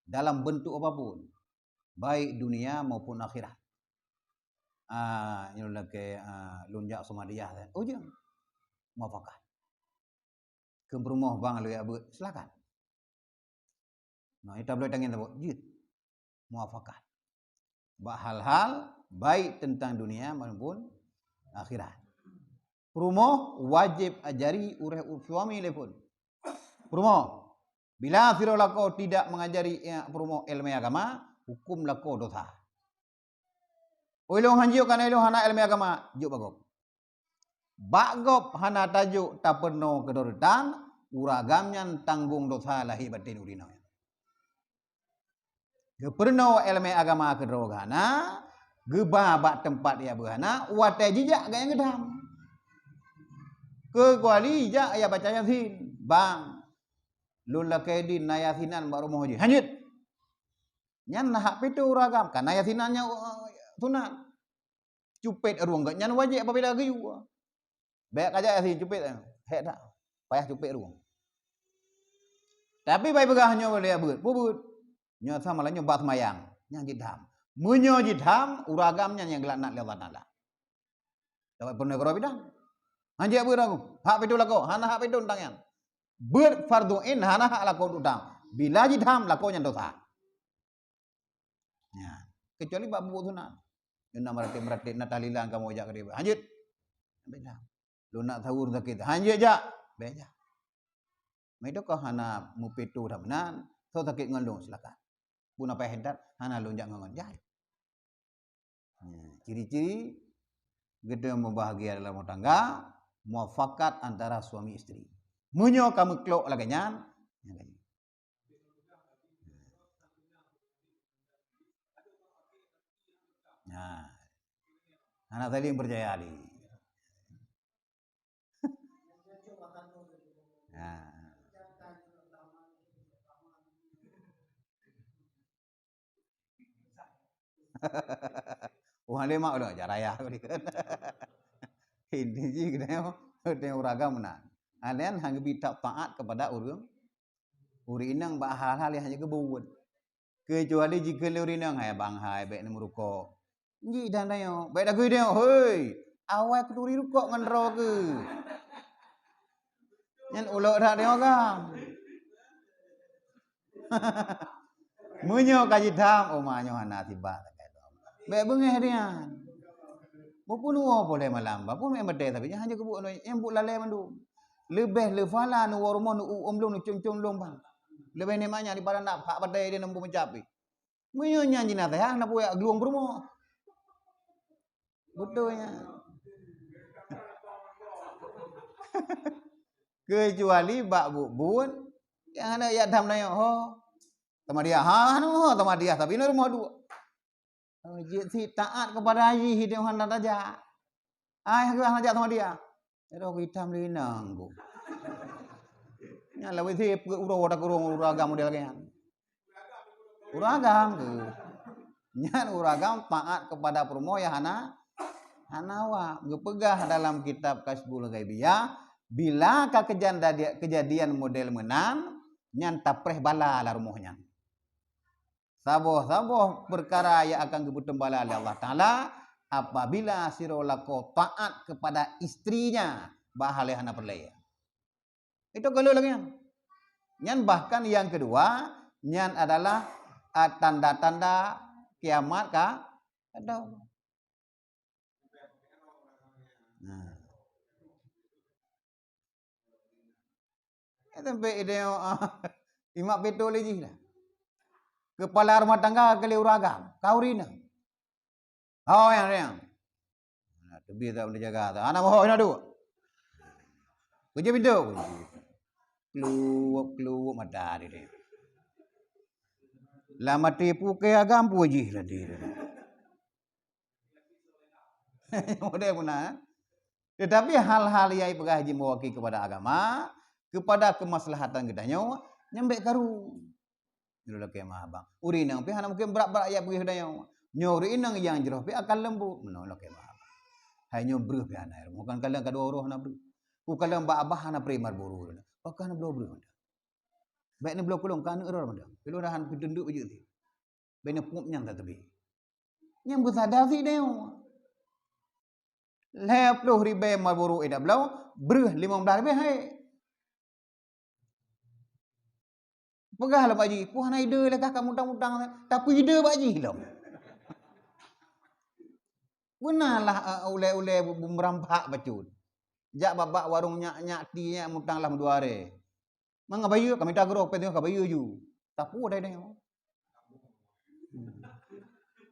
Dalam bentuk apapun, baik dunia maupun akhirat. Ah, nyoe lakée, ah, lôn jak Samadiyah, oh, jeuet. Muafakat. Keu peurumoh bang lôn jak beuet, silakan. Nah, ita bloe tangieng saboh, jeuet. Muafakat. Bak hal-hal baik tentang dunia maupun akhirat. Peurumoh wajéb ajari ureuëng suami lé phon. Peurumoh, bila sidroe lakoe tidak mengajari, eh, peurumoh ilmu agama, hukum lakoe dosa. Ulôn hanjeuet kana ilôn hana ilmu agama, jok bak gob. Bak gob hana tajok tapeurunoe keudroe tan, ureuëng agam nyan tanggong dosa lahé baten ureuëng inong nyan. Geupeurunoe ilmu agama keudroe geuhana, geuba bak teumpat ya beuhana, watée jijak gaya geudam. Keukuali jak ya baca Yasin, bang. Lôn lakée di na Yasinan bak rumoh jih. Hanjeuet. Nyan na hak pitu ureuëng agam, kana Yasinan nyan, uh, sunat. Cupet rueng geuh nyan wajéb apabila geuyue. Bék kajak Yasin cupet, eh, hék that. Payah cupet rueng. Tapi bai peugah nyoe boleh beuet, peue beuet. Nyoe sama lah nyoe bak seumayang, nyan jidam. Meunyoe jidam, ureuëng agam nyan nyang geulaknat lé Allah Taala. Dapat peunoh keudroe bidang. Hanjeuet beuet aku, hak pitu lakoe, hana hak pitu tang nyan. Beuet fardu ain hana hak lakoe dudoe. Bila jidam lakoe nyan dosa. Ya, kecuali bak buet sunat. Nyoe na meuratéb-meuratéb, na tahlilan kamoe jak keudéh. Hanjeuet. Beda. Lôn nak sahur sakét. Hanjeuet jak. Beda. Meudoko hana meupitu dah meunan, soe sakét ngon lôn silakan. Pun apa hendak hana lôn jak ngon jai. Nah, ciri-ciri geutanyoe meubahagia dalam rumah tangga, muafakat antara suami isteri. Meunyoe ka meuklok lagée nyan, nyan lagée. Nah, hana saling percaya lé. Nah. Wah, lé mak udah ajar ayah kau dia. Ini ji kena, kena uragam meunan. Alian hang bi taat kepada ureuëng, ureuëng inong bak hal-hal yang hanya kebuat. Kecuali jika ureuëng inong, "Hai bang hai, baik nemu rukok." Ji dan dayo, baik dagu dia, "Hei, awai kuturi rukok ngon droe ke." Nyan ulok dak dia orang. Meunyoe ka jidam, oh, ma nyoe hana tiba. Bék beungéh rian. Bukon woe boleh malam, bak pun meu'en batée, tapi jangan jaga buet nyoe, nyang buet lalée mandum. Leubeh le fala nu woe rumoh nu uem lom nu com-com lom bang. Leubeh nikmat nyan daripada nak phak batée dia nampu meucapi. Meunyoe nyan jinaseuhat, na peue jak geulueng peurumoh. Beutôi nyan. Keucuali bak buet-buet nyang hana jak dam nyoe ho. Tamadiah, ha, hana ho tamadiah, tapi na rumoh dua. Oh, jeuet si taat kepada ayah dia hana tajak. Ai, hana jak tamadiah. Ero hitam lé nanggu. Nyan lawét si peue uroe takurong ureuëng agam model lagée nyan. Ureuëng agam tu. Nyan ureuëng agam taat kepada peurumoh yang hana, hana awak. Geupeugah dalam kitab Kasyful Ghaibiyah, bila ka kejanda-, kejadian model meunan, nyan tapreh bala lam rumoh nyan. Saboh-saboh peukara nyang akan geupeuteumbala lé Allah Taala apabila sidroe lakoe taat kepada istrinya, bah lé hana peureulée. Itu kalau lagi nyan. Nyan bahkan yang kedua, nyan adalah, ah, tanda-tanda kiamat ka, ka dong. Nah. Eh, sampai ide, ah, imak betul lagi lah. Kepala rumah tangga kali uragam, kaurina. Oh, yang, yang. Nah, tebi tak boleh jaga. Anak boh, nak duk. Ujub pintoe. Kluwok-kluwok mata dia. Lam até pukée agam pun jih tadi. Model pun na. Tetapi hal-hal yang peugah jih mewakili kepada agama, kepada kemaslahatan geutanyoe, nyan bèk karu. Nyoe lakée meu'ah abang. Ureueng inong pih hana mungken brat-brat jak peugah geutanyoe. Nyoe ureueng inong nyang jroh pih akan leumbot. Meunoe lakée meu'ah abang. Hai nyoe breuh pih hana, bukan kalon ka dua uroe hana breuh. Ku kalon bak abah hana pré Marlboro. Pakon hana bloe breuh mantong. Bèk neubloe kulong ka aneuk droe mantong. Ulôn rahan peuteunduk bajeuet sih. Bèk neupup nyan tateubiet. Nyang beusada sih nyoe. Lhèe ploh ribèe Marlboro dak bloe, breuh limong blaih ribèe hai. Peugah lom bak jih, "Peue hana ide lé kah ka mutang-mutang, tapi ide bak jih lom." Beuna lah, eh, ulèe-ulèe bu-, bu-, meurampak bacut. Jak bak, bak warong nyak-nyak ti nyak mutang lah meudua aré. Mangat bayeue, ka mita keudroe, pèng ka bayeue ju. Tapu dai nyoe.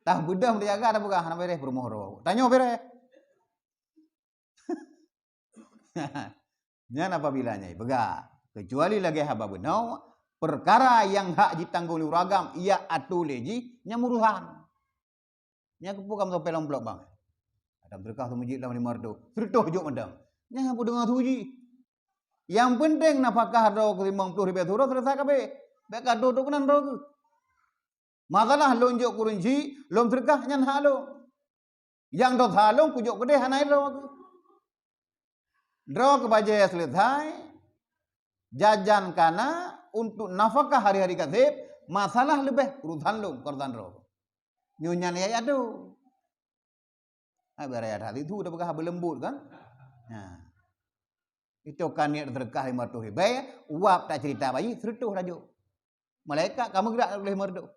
Tah beudôh meujaga dah peugah, hana beres peurumoh droe. Tanyoe beres. Nyan apabila nyan peugah, kecuali lagèe haba bunoe, perkara nyang hak jitanggong lé ureueng agam, ia atô lé jih, nyan urusan. Nyan keupeue kamoe sampai lam blok bang. Adam teureukah seumeujid lam lima reutôh, seureutoh jok madam. Nyan hana peue deungoe su jih. Nyang peunteng nafakah droe keu limong ploh ribèe su droe seuleusoe kabeh. Bèk ka droe keunan droe keuh. Masalah lôn jok keu ureueng jih, lôn teureukah nyan hak lôn. Nyang droe sa lôn kujok keudeh hana ilôn keuh. Droe keu bajèe seuleusoe, jajan kana untuk nafakah hari-hari ka seb, masalah leubeh urusan lôn, kon urusan droe. Nyoe nyan ayat tu. Ha, biar ayat hati tu dah peugah beuleumbot kan? Ha. Itu kan niat teureukah lima reutôh ribèe, uap tak cerita bayi, seureutoh laju. Malaikat ka meugerak lé lima reutôh.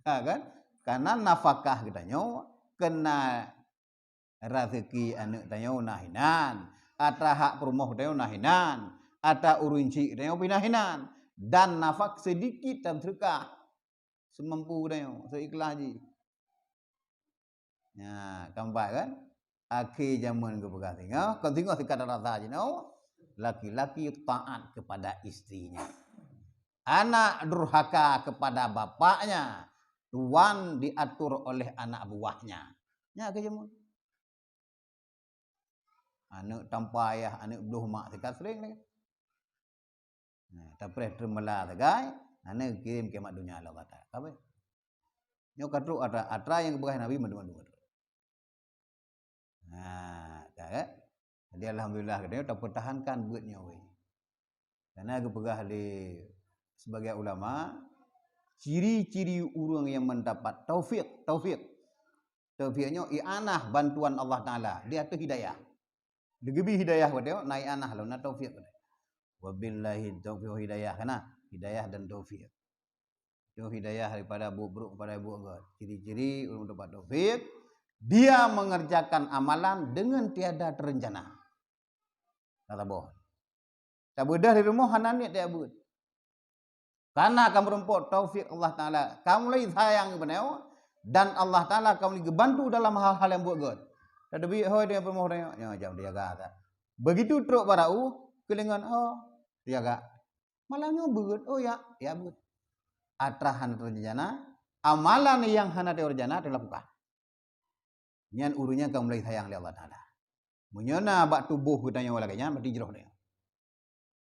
Ha kan? Karena nafakah geutanyoe kena raseuki aneuk tanyoe na hinan, atra hak peurumoh tanyoe na hinan, atra ureueng chik tanyoe pih na hinan, dan nafak seudikit tam seudeukah seumampu tanyoe, seuikhlas jih. Nya, keempat kan? Akhé jameun geupeugah singoh, kon singoh sikat rasa jinoe, laki-laki taat kepada istrinya. Anak durhaka kepada bapaknya, tuan diatur oleh anak buahnya. Nya akhé jameun. Aneuk tampa ayah, aneuk bloh mak sikat sering lagi. Nah, tapreh teumeula sagai, aneuk kirém keu mak donya Allah kata. Apa? Nyoe ka trok atra, atra nyang geupeugah Nabi mandum-mandum. Nah, ka, kan? Jadi alhamdulillah geutanyoe tapeutahankan buet nyoe. Karena geupeugah lé sebagian ulama, ciri-ciri ureueng nyang mendapat taufik, taufik. Taufik nyoe i'anah bantuan Allah Taala di ateueh hidayah. Digeubri hidayah watèe nyoe na i'anah lom na taufik. Wabillahi taufiq hidayah kana hidayah dan taufik. Itu hidayah daripada buet buruk kepada buet gèt. Ciri-ciri ureueng dapat taufik, dia mengerjakan amalan dengan tiada terencana. Kata boh. Tabeudôh di rumoh hana niet dia buet. Karena ka meurumpok taufik Allah Taala. Ka mulai sayang keupada nyoe dan Allah Taala ka mulai geubantu dalam hal-hal nyang buet gèt. Tadeubi hôi dengan peurumoh tanyoe, nyoe jam diaga that. Begitu trok barau, keulingon, oh, diaga. Malam nyoe beuet, oh ya, ya beuet. Atra hana teurencana, amalan nyang hana teurencana teulakukan. Nyan ureueng nyan ka mulai sayang lé Allah Taala. Meunyoe na bak tuboh geutanyoe lagèe nyan, berarti jroh tanyoe.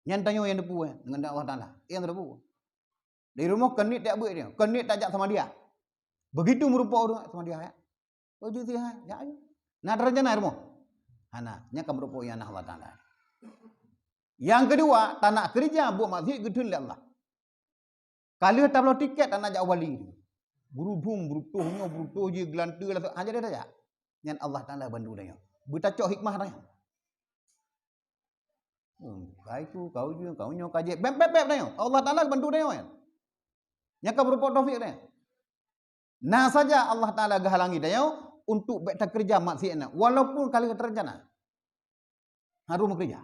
Nyan tanyoe nyang teupeue deungon Allah Taala. Nyang teupeue. Di rumoh keuneuk tajak beuet tanyoe, keuneuk tajak samadiyah. Begitu meurumpok ureueng samadiyah, ya. Oh, jeuet sih, hai. Ya, ayo. Na teurencana rumoh? Hana. Nyan ka meurumpok nyang na Allah Taala. Nyang keudua, tanak keureuja buet maksiet geutheun lé Allah. Ka lheueh tabloe tiket hana jak wali. Beurudum, beurutoh nyoe, beurutoh jih, geulanteue lasok, hana jadi tajak. Nyan Allah Taala bantu tanyoe. Beutacok hikmah tanyoe. Hmm, kai tu, kau je, kau nyoe ka jeuet. Bèp, bèp, bèp tanyoe. Allah Taala bantu tanyoe nyan. Nyan ka meurumpok taufik tanyoe. Na saja Allah Taala geuhalangi tanyoe untuk bèk takeureuja maksiet nyan, walaupun ka lheueh teurencana. Harôh meukeureuja.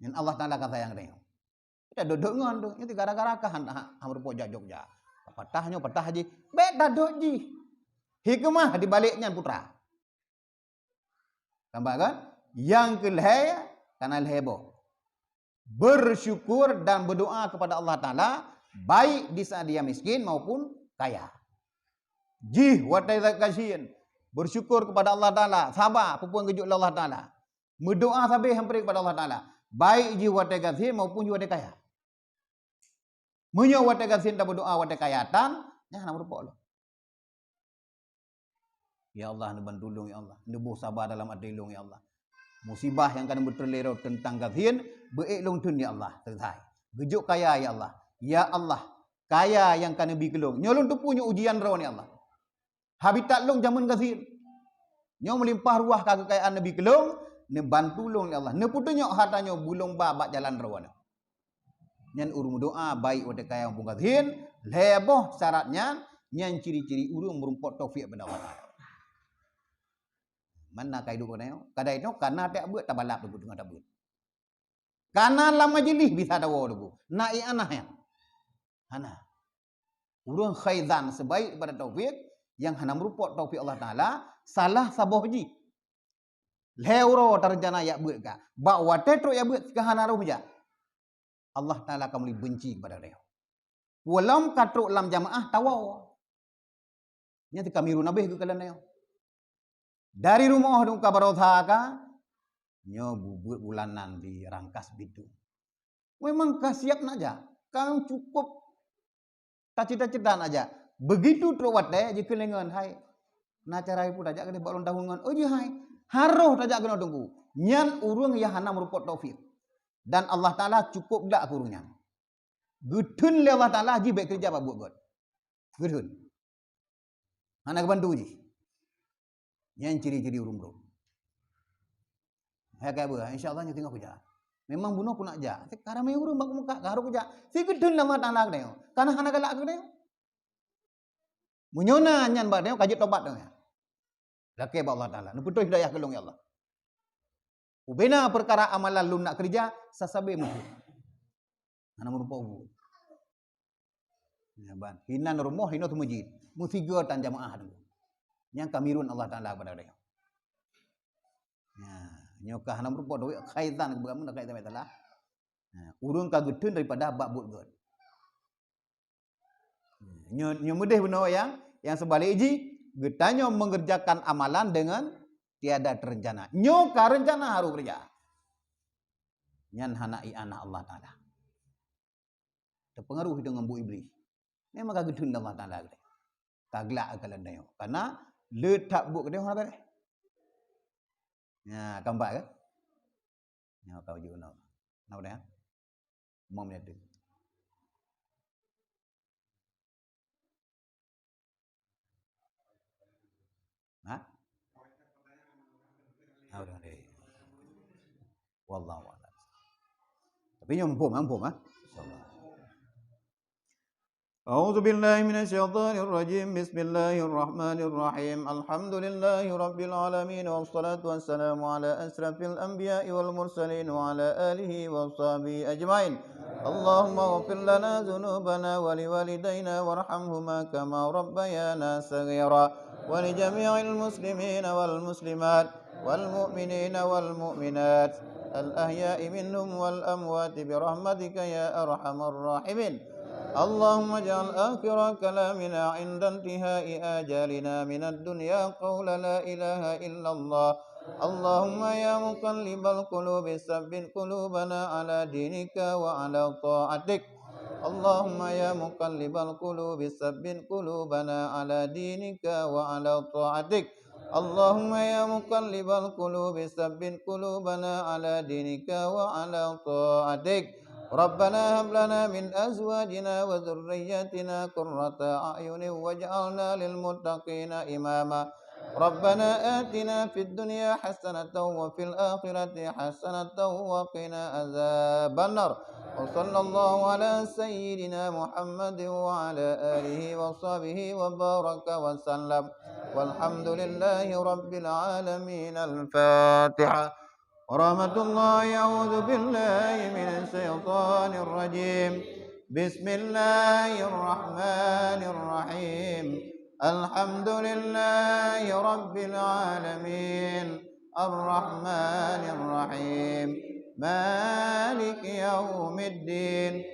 Nyan Allah Taala ka sayang tanyoe. Kita duduk ngon tu, nyan gara-gara ka han, han, han meurumpok jak Jogja. Patah nyoe, patah jih. Bèk tadok jih. Hikmah di balik nyan, putra. Nampak kan? Nyang keu lhèe, kana lhèe boh. Bersyukur dan berdoa kepada Allah Taala, baik di saat dia miskin maupun kaya. Jih watèe gasien, bersyukur kepada Allah Taala, saba peue-peue geujok lé Allah Taala. Meudoa sabé han pré kepada Allah Taala, baik jih watèe gasien maupun jih watèe kaya. Meunyoe watèe gasien tameudoa watèe kaya tan, nyan hana meurumpok lom. Ya Allah, neubantu lôn, ya Allah. Neuboh saba dalam até lôn, ya Allah. Musibah nyang ka neubeuteulée droe teuntang gasien, beu-ék lôn theun, ya Allah. Selesai. Geujok kaya, ya Allah. Ya Allah, kaya nyang ka neubi keu lôn. Nyoe lôn teupeue nyoe ujian droe, ya Allah. Habitat lôn jameun gasien. Nyoe meulimpah ruah ka keukayaan neubi keu lôn, neubantu lôn, ya Allah. Neupeutunyok hareuta nyoe beulôn ba bak jalan droe. Nyan ureuëng meudoa baik watée kaya maupun gasien, lhée boh syarat nyan, nyan ciri-ciri ureuëng meurumpok taufik bak Allah Taala. Mana ka hidup geutanyoe? Kadai nyoe kana tieb beuet tabalap teungku teungoh tabeuet. Kana lam majlis bisa tawoe teungku. Na ianah nyan. Hana. Ureuëng khaizan sebaik daripada taufik, nyang hana meurumpok taufik Allah Taala, salah saboh jih. Lhée uroe tarencana jak beuet ka. Bak watée trok jak beuet ka hana roh jak. Allah Taala ka meuli benci kepada droe. Ulôn ka trok lam jamaah tawoe. Nyan teuka miru nabeh geukalon nyoe. Dari rumoh dong ka baroesa ka, nyoe bubeuet bulanan di rangkas bitu. Memang ka siap nak jak, ka cukup tacita-cita nak jak. Begitu trok watée jikeulengon hai. Na cara ipu tajak keudeh bak lôn tahun ngon, oh jih hai. Harôh tajak keunoe teungku. Nyan ureuëng nyang hana meurumpok taufik. Dan Allah Taala cukup glak keu ureuëng nyan. Geutheun lé Allah Taala jih bék keureuja bak buet gét. Geutheun. Hana geubantu jih. Nyan ciri-ciri ureuëng brok. Hai ka beuh, insya Allah nyoe teungoh kujak. Memang bunoe ku nak jak. Tapi ka ramé ureuëng bak muka, ka harôh kujak. Si geutheun lé Allah Taala keunoe. Kana hana galak keunoe. Meunyoe na nyan bak nyoe ka jeuet tobat nyoe. Lakée bak Allah Taala. Neupeutoh hidayah keu lôn ya Allah. Ubena peukara amalan lôn nak keureuja, sasabe meukeue. Hana meurumpok buet. Ya, ban. Hinan rumoh, hinoe teumeujid. Meusigoe tan jamaah tu. Nyang ka mirun Allah Taala kepada geutanyoe. Ya, nyoe ka hana meurumpok duek, khaitan keu beugameun, khaitan Allah Taala. Ya, ureuëng ka geutheun daripada bak buet gét. Nyoe, nyoe meudeh bunoe nyang, nyang seubalek jih, geutanyoe mengerjakan amalan dengan tiada terencana. Nyoe ka rencana harôh keureuja. Nyan hana ianah Allah Taala. Teupeungaruh deungon buet Iblih. Memang ka geutheun lé Allah Taala geutanyoe. Ka glak keu geutanyoe. Karena le that buet geutanyoe hana beureh. Nya, ka empat ke? Nya, ka uji unoe. Kenapa dah? Umum dia tu. Ha? Ha, udah deh. Wallahu a'lam. Tapi nyoe muphom, muphom, ha? InsyaAllah. أعوذ بالله من الشيطان الرجيم. بسم الله الرحمن الرحيم. الحمد لله رب العالمين، والصلاة والسلام على أشرف الأنبياء والمرسلين وعلى آله وصحبه أجمعين. اللهم اغفر لنا ذنوبنا ولوالدينا وارحمهما كما ربيانا صغيرا، ولجميع المسلمين والمسلمات والمؤمنين والمؤمنات الأحياء منهم والأموات برحمتك يا أرحم الراحمين. اللهم اجعل آخر كلامنا عند انتهاء آجالنا من الدنيا قول لا إله إلا الله. اللهم يا مقلب القلوب ثبت قلوبنا على دينك وعلى طاعتك. اللهم يا مقلب القلوب ثبت قلوبنا على دينك وعلى طاعتك. اللهم يا مقلب القلوب ثبت قلوبنا على دينك وعلى طاعتك. ربنا هب لنا من أزواجنا وذرياتنا قرة أعين واجعلنا للمتقين إماما. ربنا آتنا في الدنيا حسنة وفي الآخرة حسنة وقنا عذاب النار. وصلى الله على سيدنا محمد وعلى آله وصحبه وبارك وسلم. والحمد لله رب العالمين. الفاتحة. ورحمة الله. أعوذ بالله من الشيطان الرجيم. بسم الله الرحمن الرحيم. الحمد لله رب العالمين. الرحمن الرحيم. مالك يوم الدين.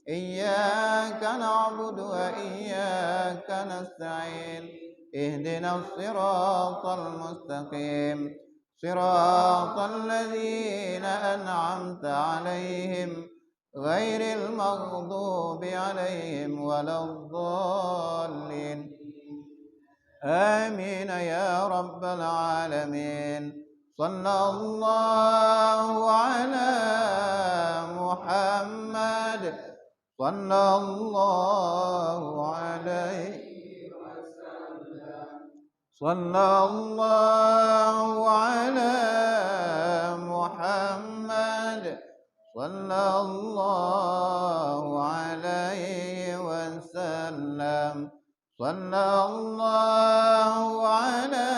إياك نعبد وإياك نستعين. اهدنا الصراط المستقيم. صراط الذين أنعمت عليهم غير المغضوب عليهم ولا الضالين. آمين يا رب العالمين. صلى الله على محمد. صلى الله عليه وسلم. صلى الله على محمد. صلى الله عليه وسلم. صلى الله على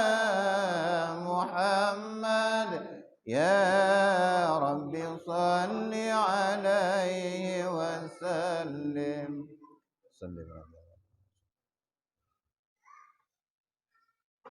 محمد. يا رب صل عليه وسلم. وسلم.